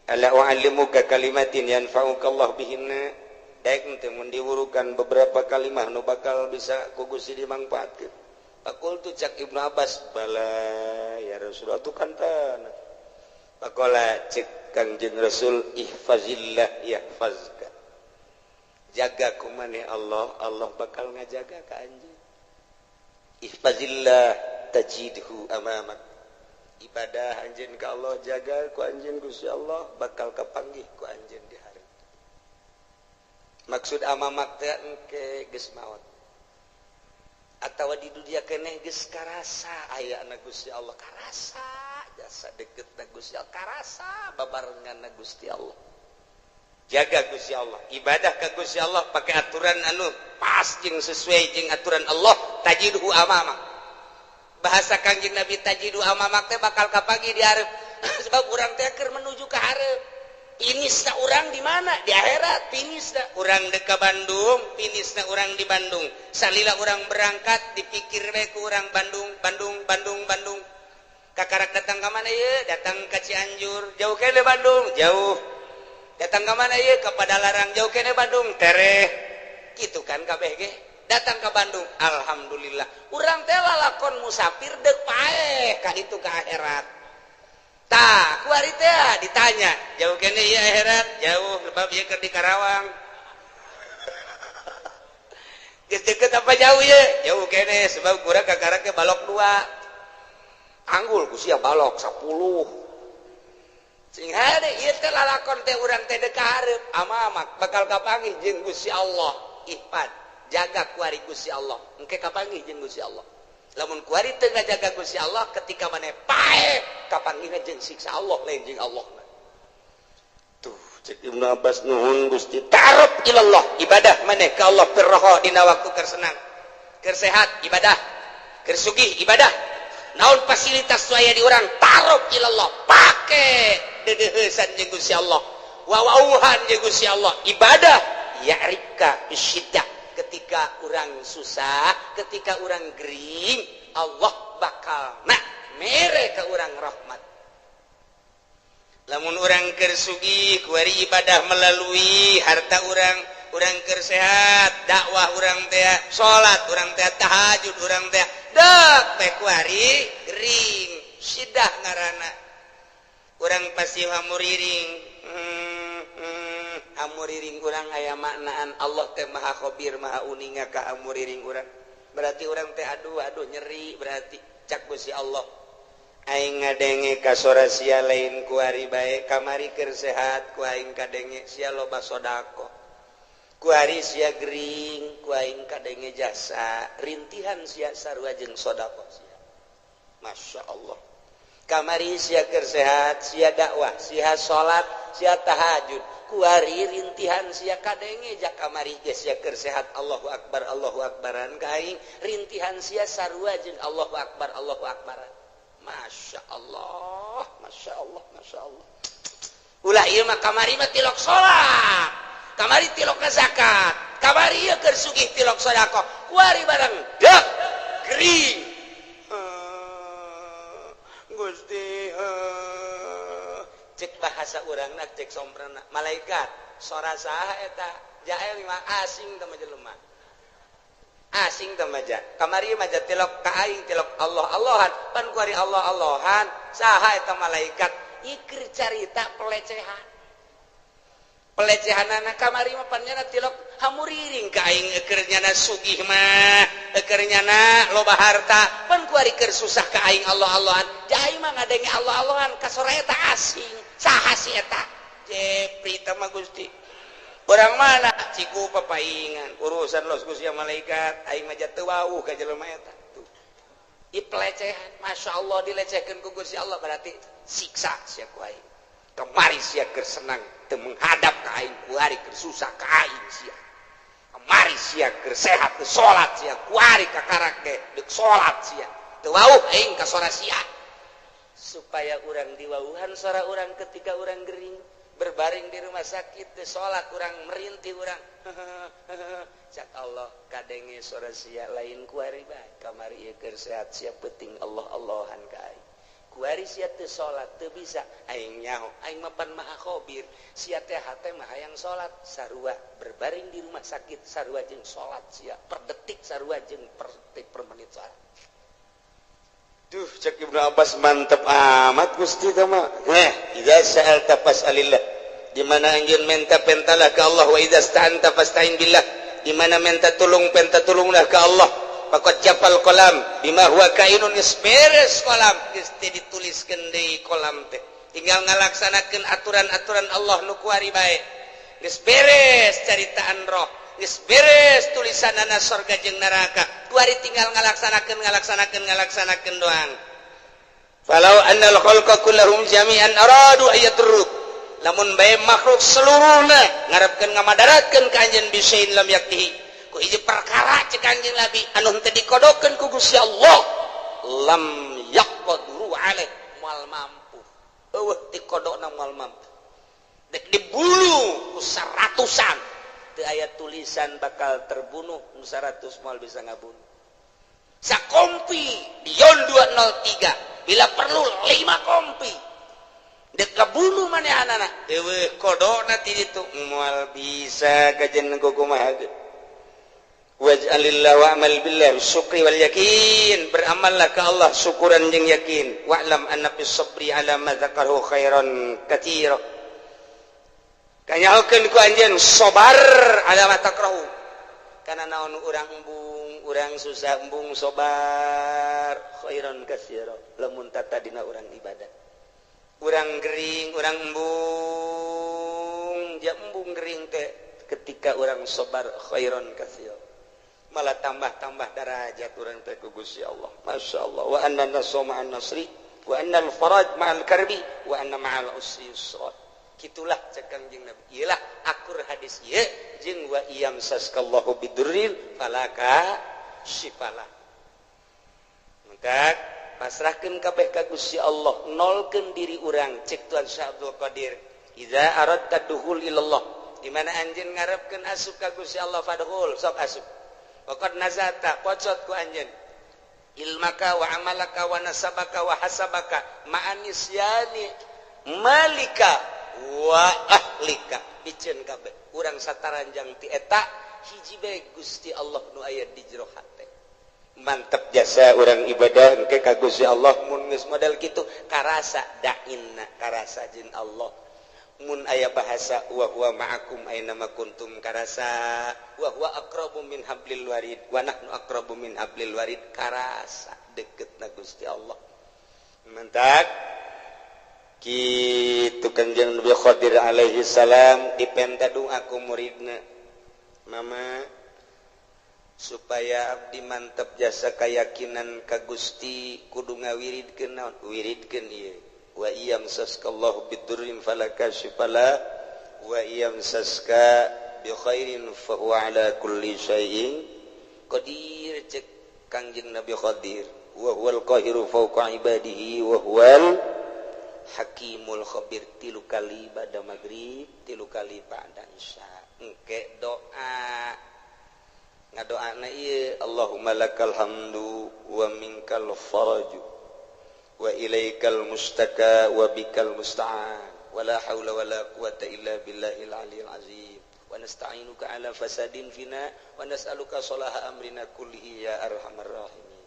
ala u'allimuka kalimatin yanfa'uka Allah bihinna. Daek teh mun diwurukan beberapa kalimah nu bakal bisa ku Gusti dimangfaatkeun. Faqultu cak Ibnu Abbas bala ya Rasulullah tu kantan. Faqala cek Kangjeng Rasul ihfazillah yahfazka. Jaga ku maneh Allah, Allah bakal ngajaga ka anjeun. Ihfazillah tajidhu amamak. Ibadah anjeun ka Allah jaga ku anjeun Gusti Allah bakal kapanggih ku anjeun di hari. Maksud amamak teh engke geus maot. Atawa di dunia keneh geus karasa ayana Gusti Allah, karasa jasa deketna Gusti Allah, karasa babarenganna Gusti Allah. Jaga Gusti Allah, ibadah ka Gusti Allah pakai aturan anu pas jeung sesuai jeung aturan Allah, tajidhu amamak. Bahasa Kangjeng Nabi tajidu amamak teh bakal kapanggih di hareup. Sebab urang teh keur menuju ka hareup. Finisna urang di mana? Di akhirat finisna. Urang deuk ka Bandung, finisna urang di Bandung. Salila urang berangkat dipikir we ku urang Bandung, Bandung, Bandung, Bandung. Kakarak datang ka mana ieu? Datang ka Cianjur, jauh keneh Bandung, jauh. Datang ka mana ieu? Ka Padalarang, jauh keneh Bandung, tereh. Kitu kan kabeh ge. Datang ke Bandung, alhamdulillah. Urang teh lalakon musafir deuk paeh ka ditu ka akhirat. Tah, kuari teh ditanya, jauh keneh ieu akhirat? Jauh, sebab ieu keur di Karawang. Geus deukeut apa jauh ieu? Jauh keneh sebab kurang kakara ke balok 2. Anggul ku sia balok 10. Sing hade ieu teh lalakon teh urang teh deuk ka hareup, amamak bakal kapanggih jeung Gusti Allah. Ihfad. Jaga kuari Gusti Allah, engke kapanggih jeung Gusti Allah. Lamun kuari teu ngajaga Gusti Allah ketika maneh paeh kapanggihna jeung siksa Allah lain jeung Allah. Tuh cek Ibnu Abbas nuhun Gusti ta'aruf ilallah, ibadah maneh ka Allah firroho dina waktu keur senang, keur sehat ibadah, keur sugih ibadah. Naon fasilitas aya di urang ta'aruf ilallah, pake deudeuheusan jeung Gusti Allah, wawauhan jeung Gusti Allah, ibadah ya'rifka bisyiddah. Ketika orang susah, ketika orang gering, Allah bakal nak mere ke orang rahmat. Lamun orang keur sugih kuari ibadah melalui harta orang, Urang keur sehat dakwah urang teh, salat urang teh, tahajud urang teh, dek teh kuari gering sidah ngaranna. Urang pasti hamuriring, hamuriring urang aya maknaan Allah teh maha khabir, maha uninga ka hamuriring urang. Berarti urang teh aduh aduh nyeri, berarti cak Gusti Allah aing ngadenge ka sora sia lain kuari bae, kamari keur sehat ku aing kadenge sia loba sedekah, kuari sia gering ku aing kadenge jasa rintihan sia sarua jeung sedekah sia. Masya Allah, kamari sia keur sehat sia dakwah, sia salat, sia tahajud, kuari rintihan sia kadenge jak kamari ge sia keur sehat Allahu akbar Allahu akbaran ka aing, rintihan sia sarua jeung Allahu akbar Allahu akbaran. Masya Allah, Masya Allah, Masya Allah. Ulah ieu mah kamari mah tilok salat, kamari tilok zakat, kamari ieu keur sugih tilok sedekah, kuari barang dek gering. Gusti, cek bahasa urangna, cek somprana malaikat sora saha eta jael mah asing teh mah jelema, asing teh mah. Kamari mah tilok ka aing tilok Allah Allahan, pan kuari Allah Allahan saha eta malaikat? Ieu carita pelecehan, pelecehanana kamari mah pan nyana tilok hamuriring ka aing keur nyana sugih mah, keur nyana loba harta, pan kuari keur susah ka aing Allah Allahan. Jai mah ngadenge Allah Allahan ka sora eta asing, saha si eta? Jepri teh mah Gusti. Orang mana? Ciku papaingan urusan los Gusti malaikat, aing mah teu wawuh ka jelema eta. Tuh. I pelecehan, Masya Allah, dilecehkeun ku Gusti Allah, berarti siksa sia ku aing. Kamari sia keur senang teu menghadap ka aing, kuari keur susah ka aing sia. Kamari sia keur sehat teu salat sia, kuari kakarak ge deuk salat sia. Teu wawuh aing ka sora sia. Supaya urang diwawuhan sora urang ketika urang gering, berbaring di rumah sakit, teu salat urang, merintih urang. Cak Allah kadenge sora sia lain kuari bae, kamari ieu keur sehat sia penting Allah Allahan ka aing. Kuari sia teu salat teu bisa aing nyaho, aing mah pan maha khabir, sia teh hate mah hayang salat, sarua berbaring di rumah sakit sarua jeung salat sia per detik, sarua jeung per detik per menit salat. Duh, cek Ibnu Abbas mantep amat Gusti teh mah. Idza sa'alta fas'alillah. Di mana anjeun menta pentalah ke Allah, wa idza sta'anta fasta'in billah. Di mana menta tulung penta tulunglah ke Allah. Faqad jafal qalam bima huwa kainun, geus beres kolam, geus teu dituliskeun deui kolam teh. Tinggal ngalaksanakeun aturan-aturan Allah nu kuari bae. Geus beres caritaan roh, geus beres tulisanana sorga jeung neraka. Kuari tinggal ngalaksanakeun ngalaksanakeun ngalaksanakeun doang. Falau annal khalqa kullahum jami'an aradu ayatruk. Lamun bae makhluk seluruhna ngarepkeun ngamadaratkeun ka anjeun bisain lam yaktihi. Ku hiji perkara cek Kanjeng Nabi anu henteu dikodokeun ku Gusti Allah, lam yaqdiru alaih, moal mampu. Eueuh dikodokna moal mampu. Dek dibunuh ku seratusan teu aya tulisan bakal terbunuh, nu 100 moal bisa ngabunuh. Sakompi Dion 203 bila perlu 5 kompi dek kabunuh manehanana eueuh kodokna ti ditu moal bisa kajen kumaha ge. Waj'alillah wa'mal billah syukri wal yakin, beramallah ke Allah syukuran jeung yakin. Wa'lam anna fis sabri ala ma dzakaru khairan katsira. Kanyahokeun ku anjeun sabar ala ma takrahu, kana naon urang embung, urang susah embung sabar khairan katsira. Lamun tatadina urang ibadah, urang gering, urang embung, ja embung gering teh ketika urang sabar khairan katsira, malah tambah-tambah derajat urang teh ku Gusti Allah. Masya Allah. Wa anna nasra ma'an nasri wa anna al-faraj ma'al karbi wa anna ma'al usri yusra. Kitulah cek Kangjeng Nabi. Iyalah akur hadis ieu jeung wa iyam saskallahu bidurrin falaka syifala. Maka pasrahkeun kabeh ka Gusti Allah, nolkeun diri urang cek Tuan Syekh Abdul Qadir. Idza aradta dukhul ilallah, di mana anjeun ngarepkeun asup ka Gusti Allah, fadkhul, sok asup. Waqad nazata, pocot ku anjeun ilmaka wa amalaka wa nasabaka wa hasabaka ma'anisyani malika wa lika piceun kabeh urang sataranjang ti eta hiji bae Gusti Allah nu aya di jero hate. Mantep jasa urang ibadah engke ka Gusti Allah mun geus model kitu karasa dainna karasa jeung Allah. Mun aya bahasa wa huwa ma'akum aina ma kuntum karasa wa huwa aqrabu min hablil warid wa nahnu aqrabu min hablil warid karasa deketna Gusti Allah. Mantak kitu Kanjeng Nabi Khadir alaihi salam dipenta doa ku muridna, mama supaya abdi mantep jasa keyakinan ka Gusti kudu ngawiridkeun naon wiridkeun ieu wa iyamsaskallahu bidurrin falakashifala wa iyamsaska bi khairin fa huwa ala kulli syai'in qadir. Cek Kangjeng Nabi Khadir wa huwal qahiru fawqa ibadihi wa huwal hakimul khabir. Tilu kali ba'da maghrib, tilu kali ba'da isya. Engke doa ngadoana ieu Allahumma lakal hamdu wa minkal faraju wa ilaikal mustaka wa bikal musta'an wa la haula wa la quwata illa billahil aliyil azim wa nasta'inuka ala fasadin fina wa nas'aluka salaha amrina kullihi ya arhamar rahimin.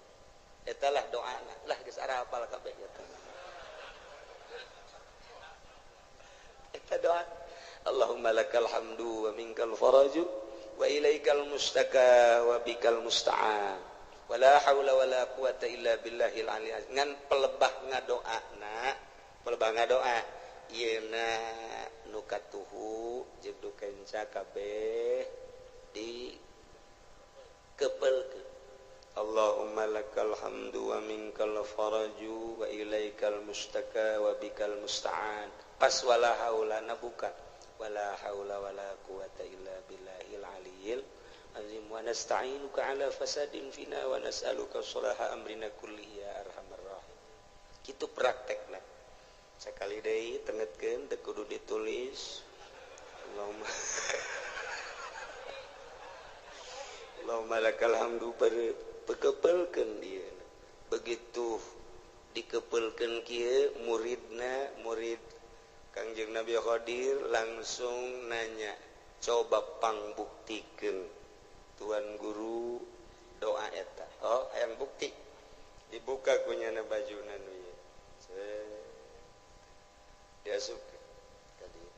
Eta lah doana lah geus arapal kabeh eta. Eta doa Allahumma lakal hamdu wa minkal faraju wa ilaikal mustaka wa bikal musta'an wala haula wala quwata illa billahil aliyil azim. Ngan pelebah ngadoana, pelebah ngadoa ieuna nu katuhu jeung nu kenca kabeh di kepelkeun. Allahumma lakal hamdu wa minkal faraju wa ilaikal mustaka wa bikal musta'an. Pas wala haula na buka wala haula wala quwata illa billahil aliyil azim wa nasta'inuka ala fasadin fina wa nas'aluka salaha amrina kullihi ya arhamar rahimin. Kitu praktekna. Sakali deui tengetkeun teu kudu ditulis. Allahumma Allahumma lakal hamdu pekepelkeun ieu. Begitu dikepelkeun kieu muridna, murid Kangjeng Nabi Khadir langsung nanya, coba pangbuktikeun tuan guru doa eta. Oh, hayang bukti. Dibuka kunyana bajuna nu ieu. Diasupkeun ka dieu.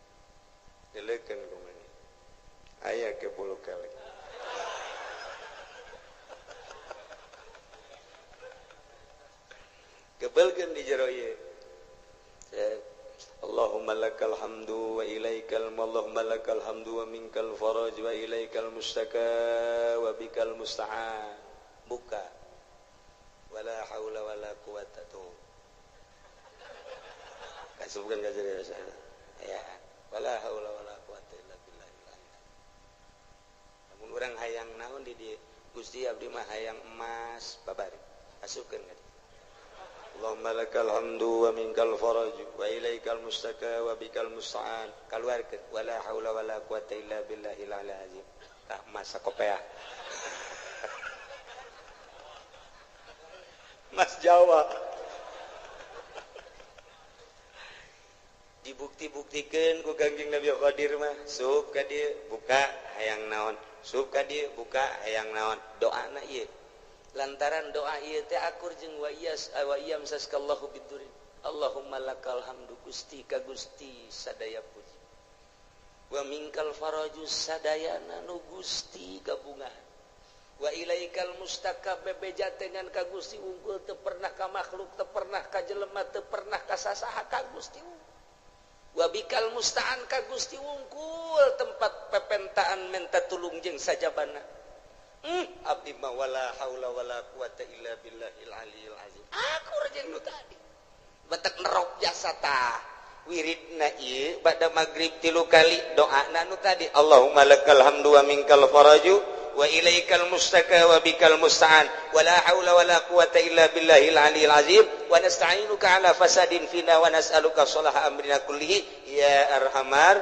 Dileukeun ku maneh. Aya ke bulu kelek. Kebelkeun di jero ieu. Allahumma lakal hamdu wa ilaikal Allahumma lakal hamdu wa minkal faraj wa ilaikal mustaka wa bikal musta'an. Buka. Wala haula wala quwata tuh. Kasubkeun ka jero ya. Wala haula wala quwata illa billah. Lamun urang hayang naon di dieu? Gusti abdi mah hayang emas babari. Asupkeun ka dieu. Allahumma lakal hamdu wa minkal faraj wa ilaikal mustaka wa bikal musta'an. Kaluarkeun wala haula wala quwata illa billahil aliyil azim. Tah masa kopea. Mas Jawa. Dibukti-buktikeun ku Kangjeng Nabi Khadir mah, sup ka dieu buka hayang naon, sup ka dieu buka hayang naon. Doana ieu. Lantaran doa ieu teh akur jeung wa iyas wa iyam saskallahu bidurin. Allahumma lakal hamdu Gusti ka Gusti sadaya puji. Wa minkal faraju sadayana nu Gusti gabungan. Wa ilaikal mustaka bebeja dengan ka Gusti unggul teu pernah ka makhluk, teu pernah ka jelema, teu pernah ka sasaha ka Gusti unggul. Wa bikal musta'an ka Gusti unggul tempat pepentaan menta tulung jeung sajabana. Abdi ma wala haula wala quwata illa billahil aliyil azim. Aku jeung nu tadi. Batek nerok jasa tah. Wiridna ieu ba'da magrib tilu kali doana nu tadi. Allahumma lakal hamdu wa minkal faraju wa ilaikal mustaka wa bikal musta'an wala haula wala quwata illa billahil aliyil azim wa nasta'inuka ala fasadin fina wa nas'aluka salaha amrina kullihi ya arhamar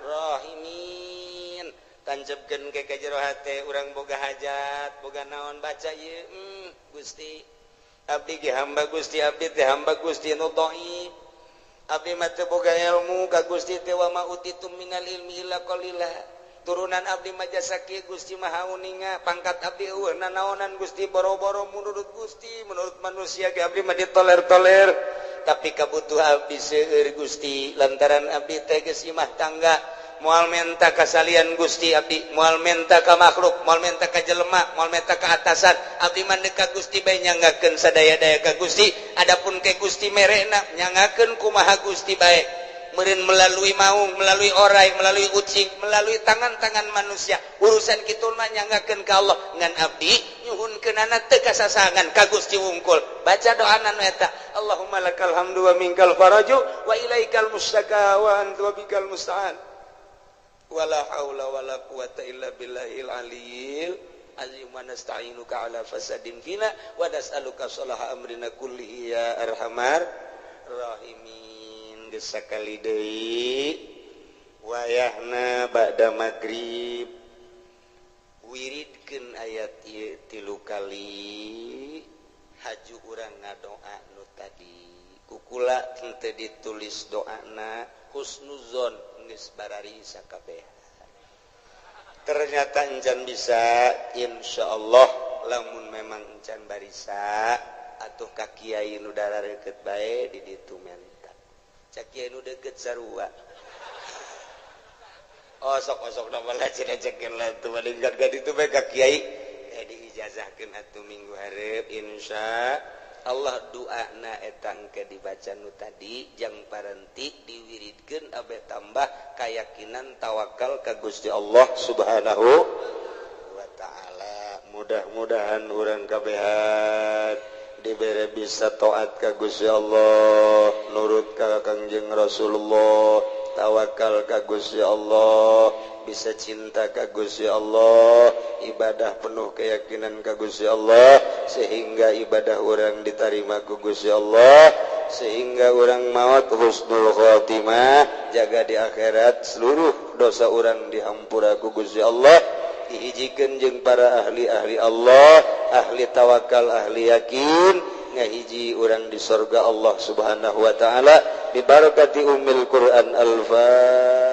rahimin. Tanjebkeun ke jero hate urang boga hajat boga naon baca ieu. Gusti abdi ge hamba Gusti, abdi teh hamba Gusti nu dhaif. Abdi mah teu boga ilmu ka Gusti teh wa ma utitum minal ilmi illa qalila. Turunan abdi mah jasa kieu Gusti Maha Uninga, pangkat abdi eueuh nanaonan Gusti, boro-boro menurut Gusti, menurut manusia ge abdi mah ditoler-toler. Tapi kabutuh abdi seueur Gusti, lantaran abdi teh geus imah tangga, moal menta kasalian Gusti abdi, moal menta ka makhluk, moal menta ka jelema, moal menta ka atasan. Abdi mah ka Gusti bae nyanggakeun sadaya-daya ka Gusti. Adapun ke Gusti merena nyanggakeun kumaha Gusti bae. Meureun melalui maung, melalui orai, melalui ucing, melalui tangan-tangan manusia. Urusan kitu mah nyanggakeun ka Allah. Ngan abdi nyuhunkeunana teu kasasangan ka Gusti wungkul. Baca doana nu eta. Allahumma lakal hamdu wa minkal faraju wa ilaikal mustaka wa anta wa bikal musta'an. Wala haula wala quwata illa billahil aliyil azim wa nasta'inuka ala fasadin fina wa nas'aluka salaha amrina kullihi ya arhamar rahimin. Geus sakali deui wayahna ba'da magrib wiridkeun ayat ieu 3 kali haju urang ngadoa nu tadi kukula teu ditulis doana husnuzon geus barari sakabeh. Ternyata encan bisa, insyaallah lamun memang encan barisa atuh ka kiai nu darareukeut bae di ditu menta. Cak kiai nu deukeut sarua. Osok-osok da malah cenah lah tuh malingkat ka ditu bae ka kiai diijazahkeun atuh minggu hareup insya Allah doana eta engke dibaca nu tadi jang parenti diwiridkeun abe tambah keyakinan tawakal ka Gusti Allah Subhanahu wa taala. Mudah-mudahan urang kabehan dibere bisa taat ka Gusti Allah, nurut ka Kangjeng Rasulullah, tawakal ka Gusti Allah, bisa cinta ka Gusti Allah, ibadah penuh keyakinan ka Gusti Allah, sehingga ibadah orang diterima ku Gusti Allah, sehingga orang maut husnul khotimah, jaga di akhirat seluruh dosa orang dihampura ku Gusti Allah, dihijikeun jeung para ahli-ahli Allah, ahli tawakal, ahli yakin, ngahiji orang di surga Allah Subhanahu wa taala bi barakati ummil Quran. Al-Fatihah.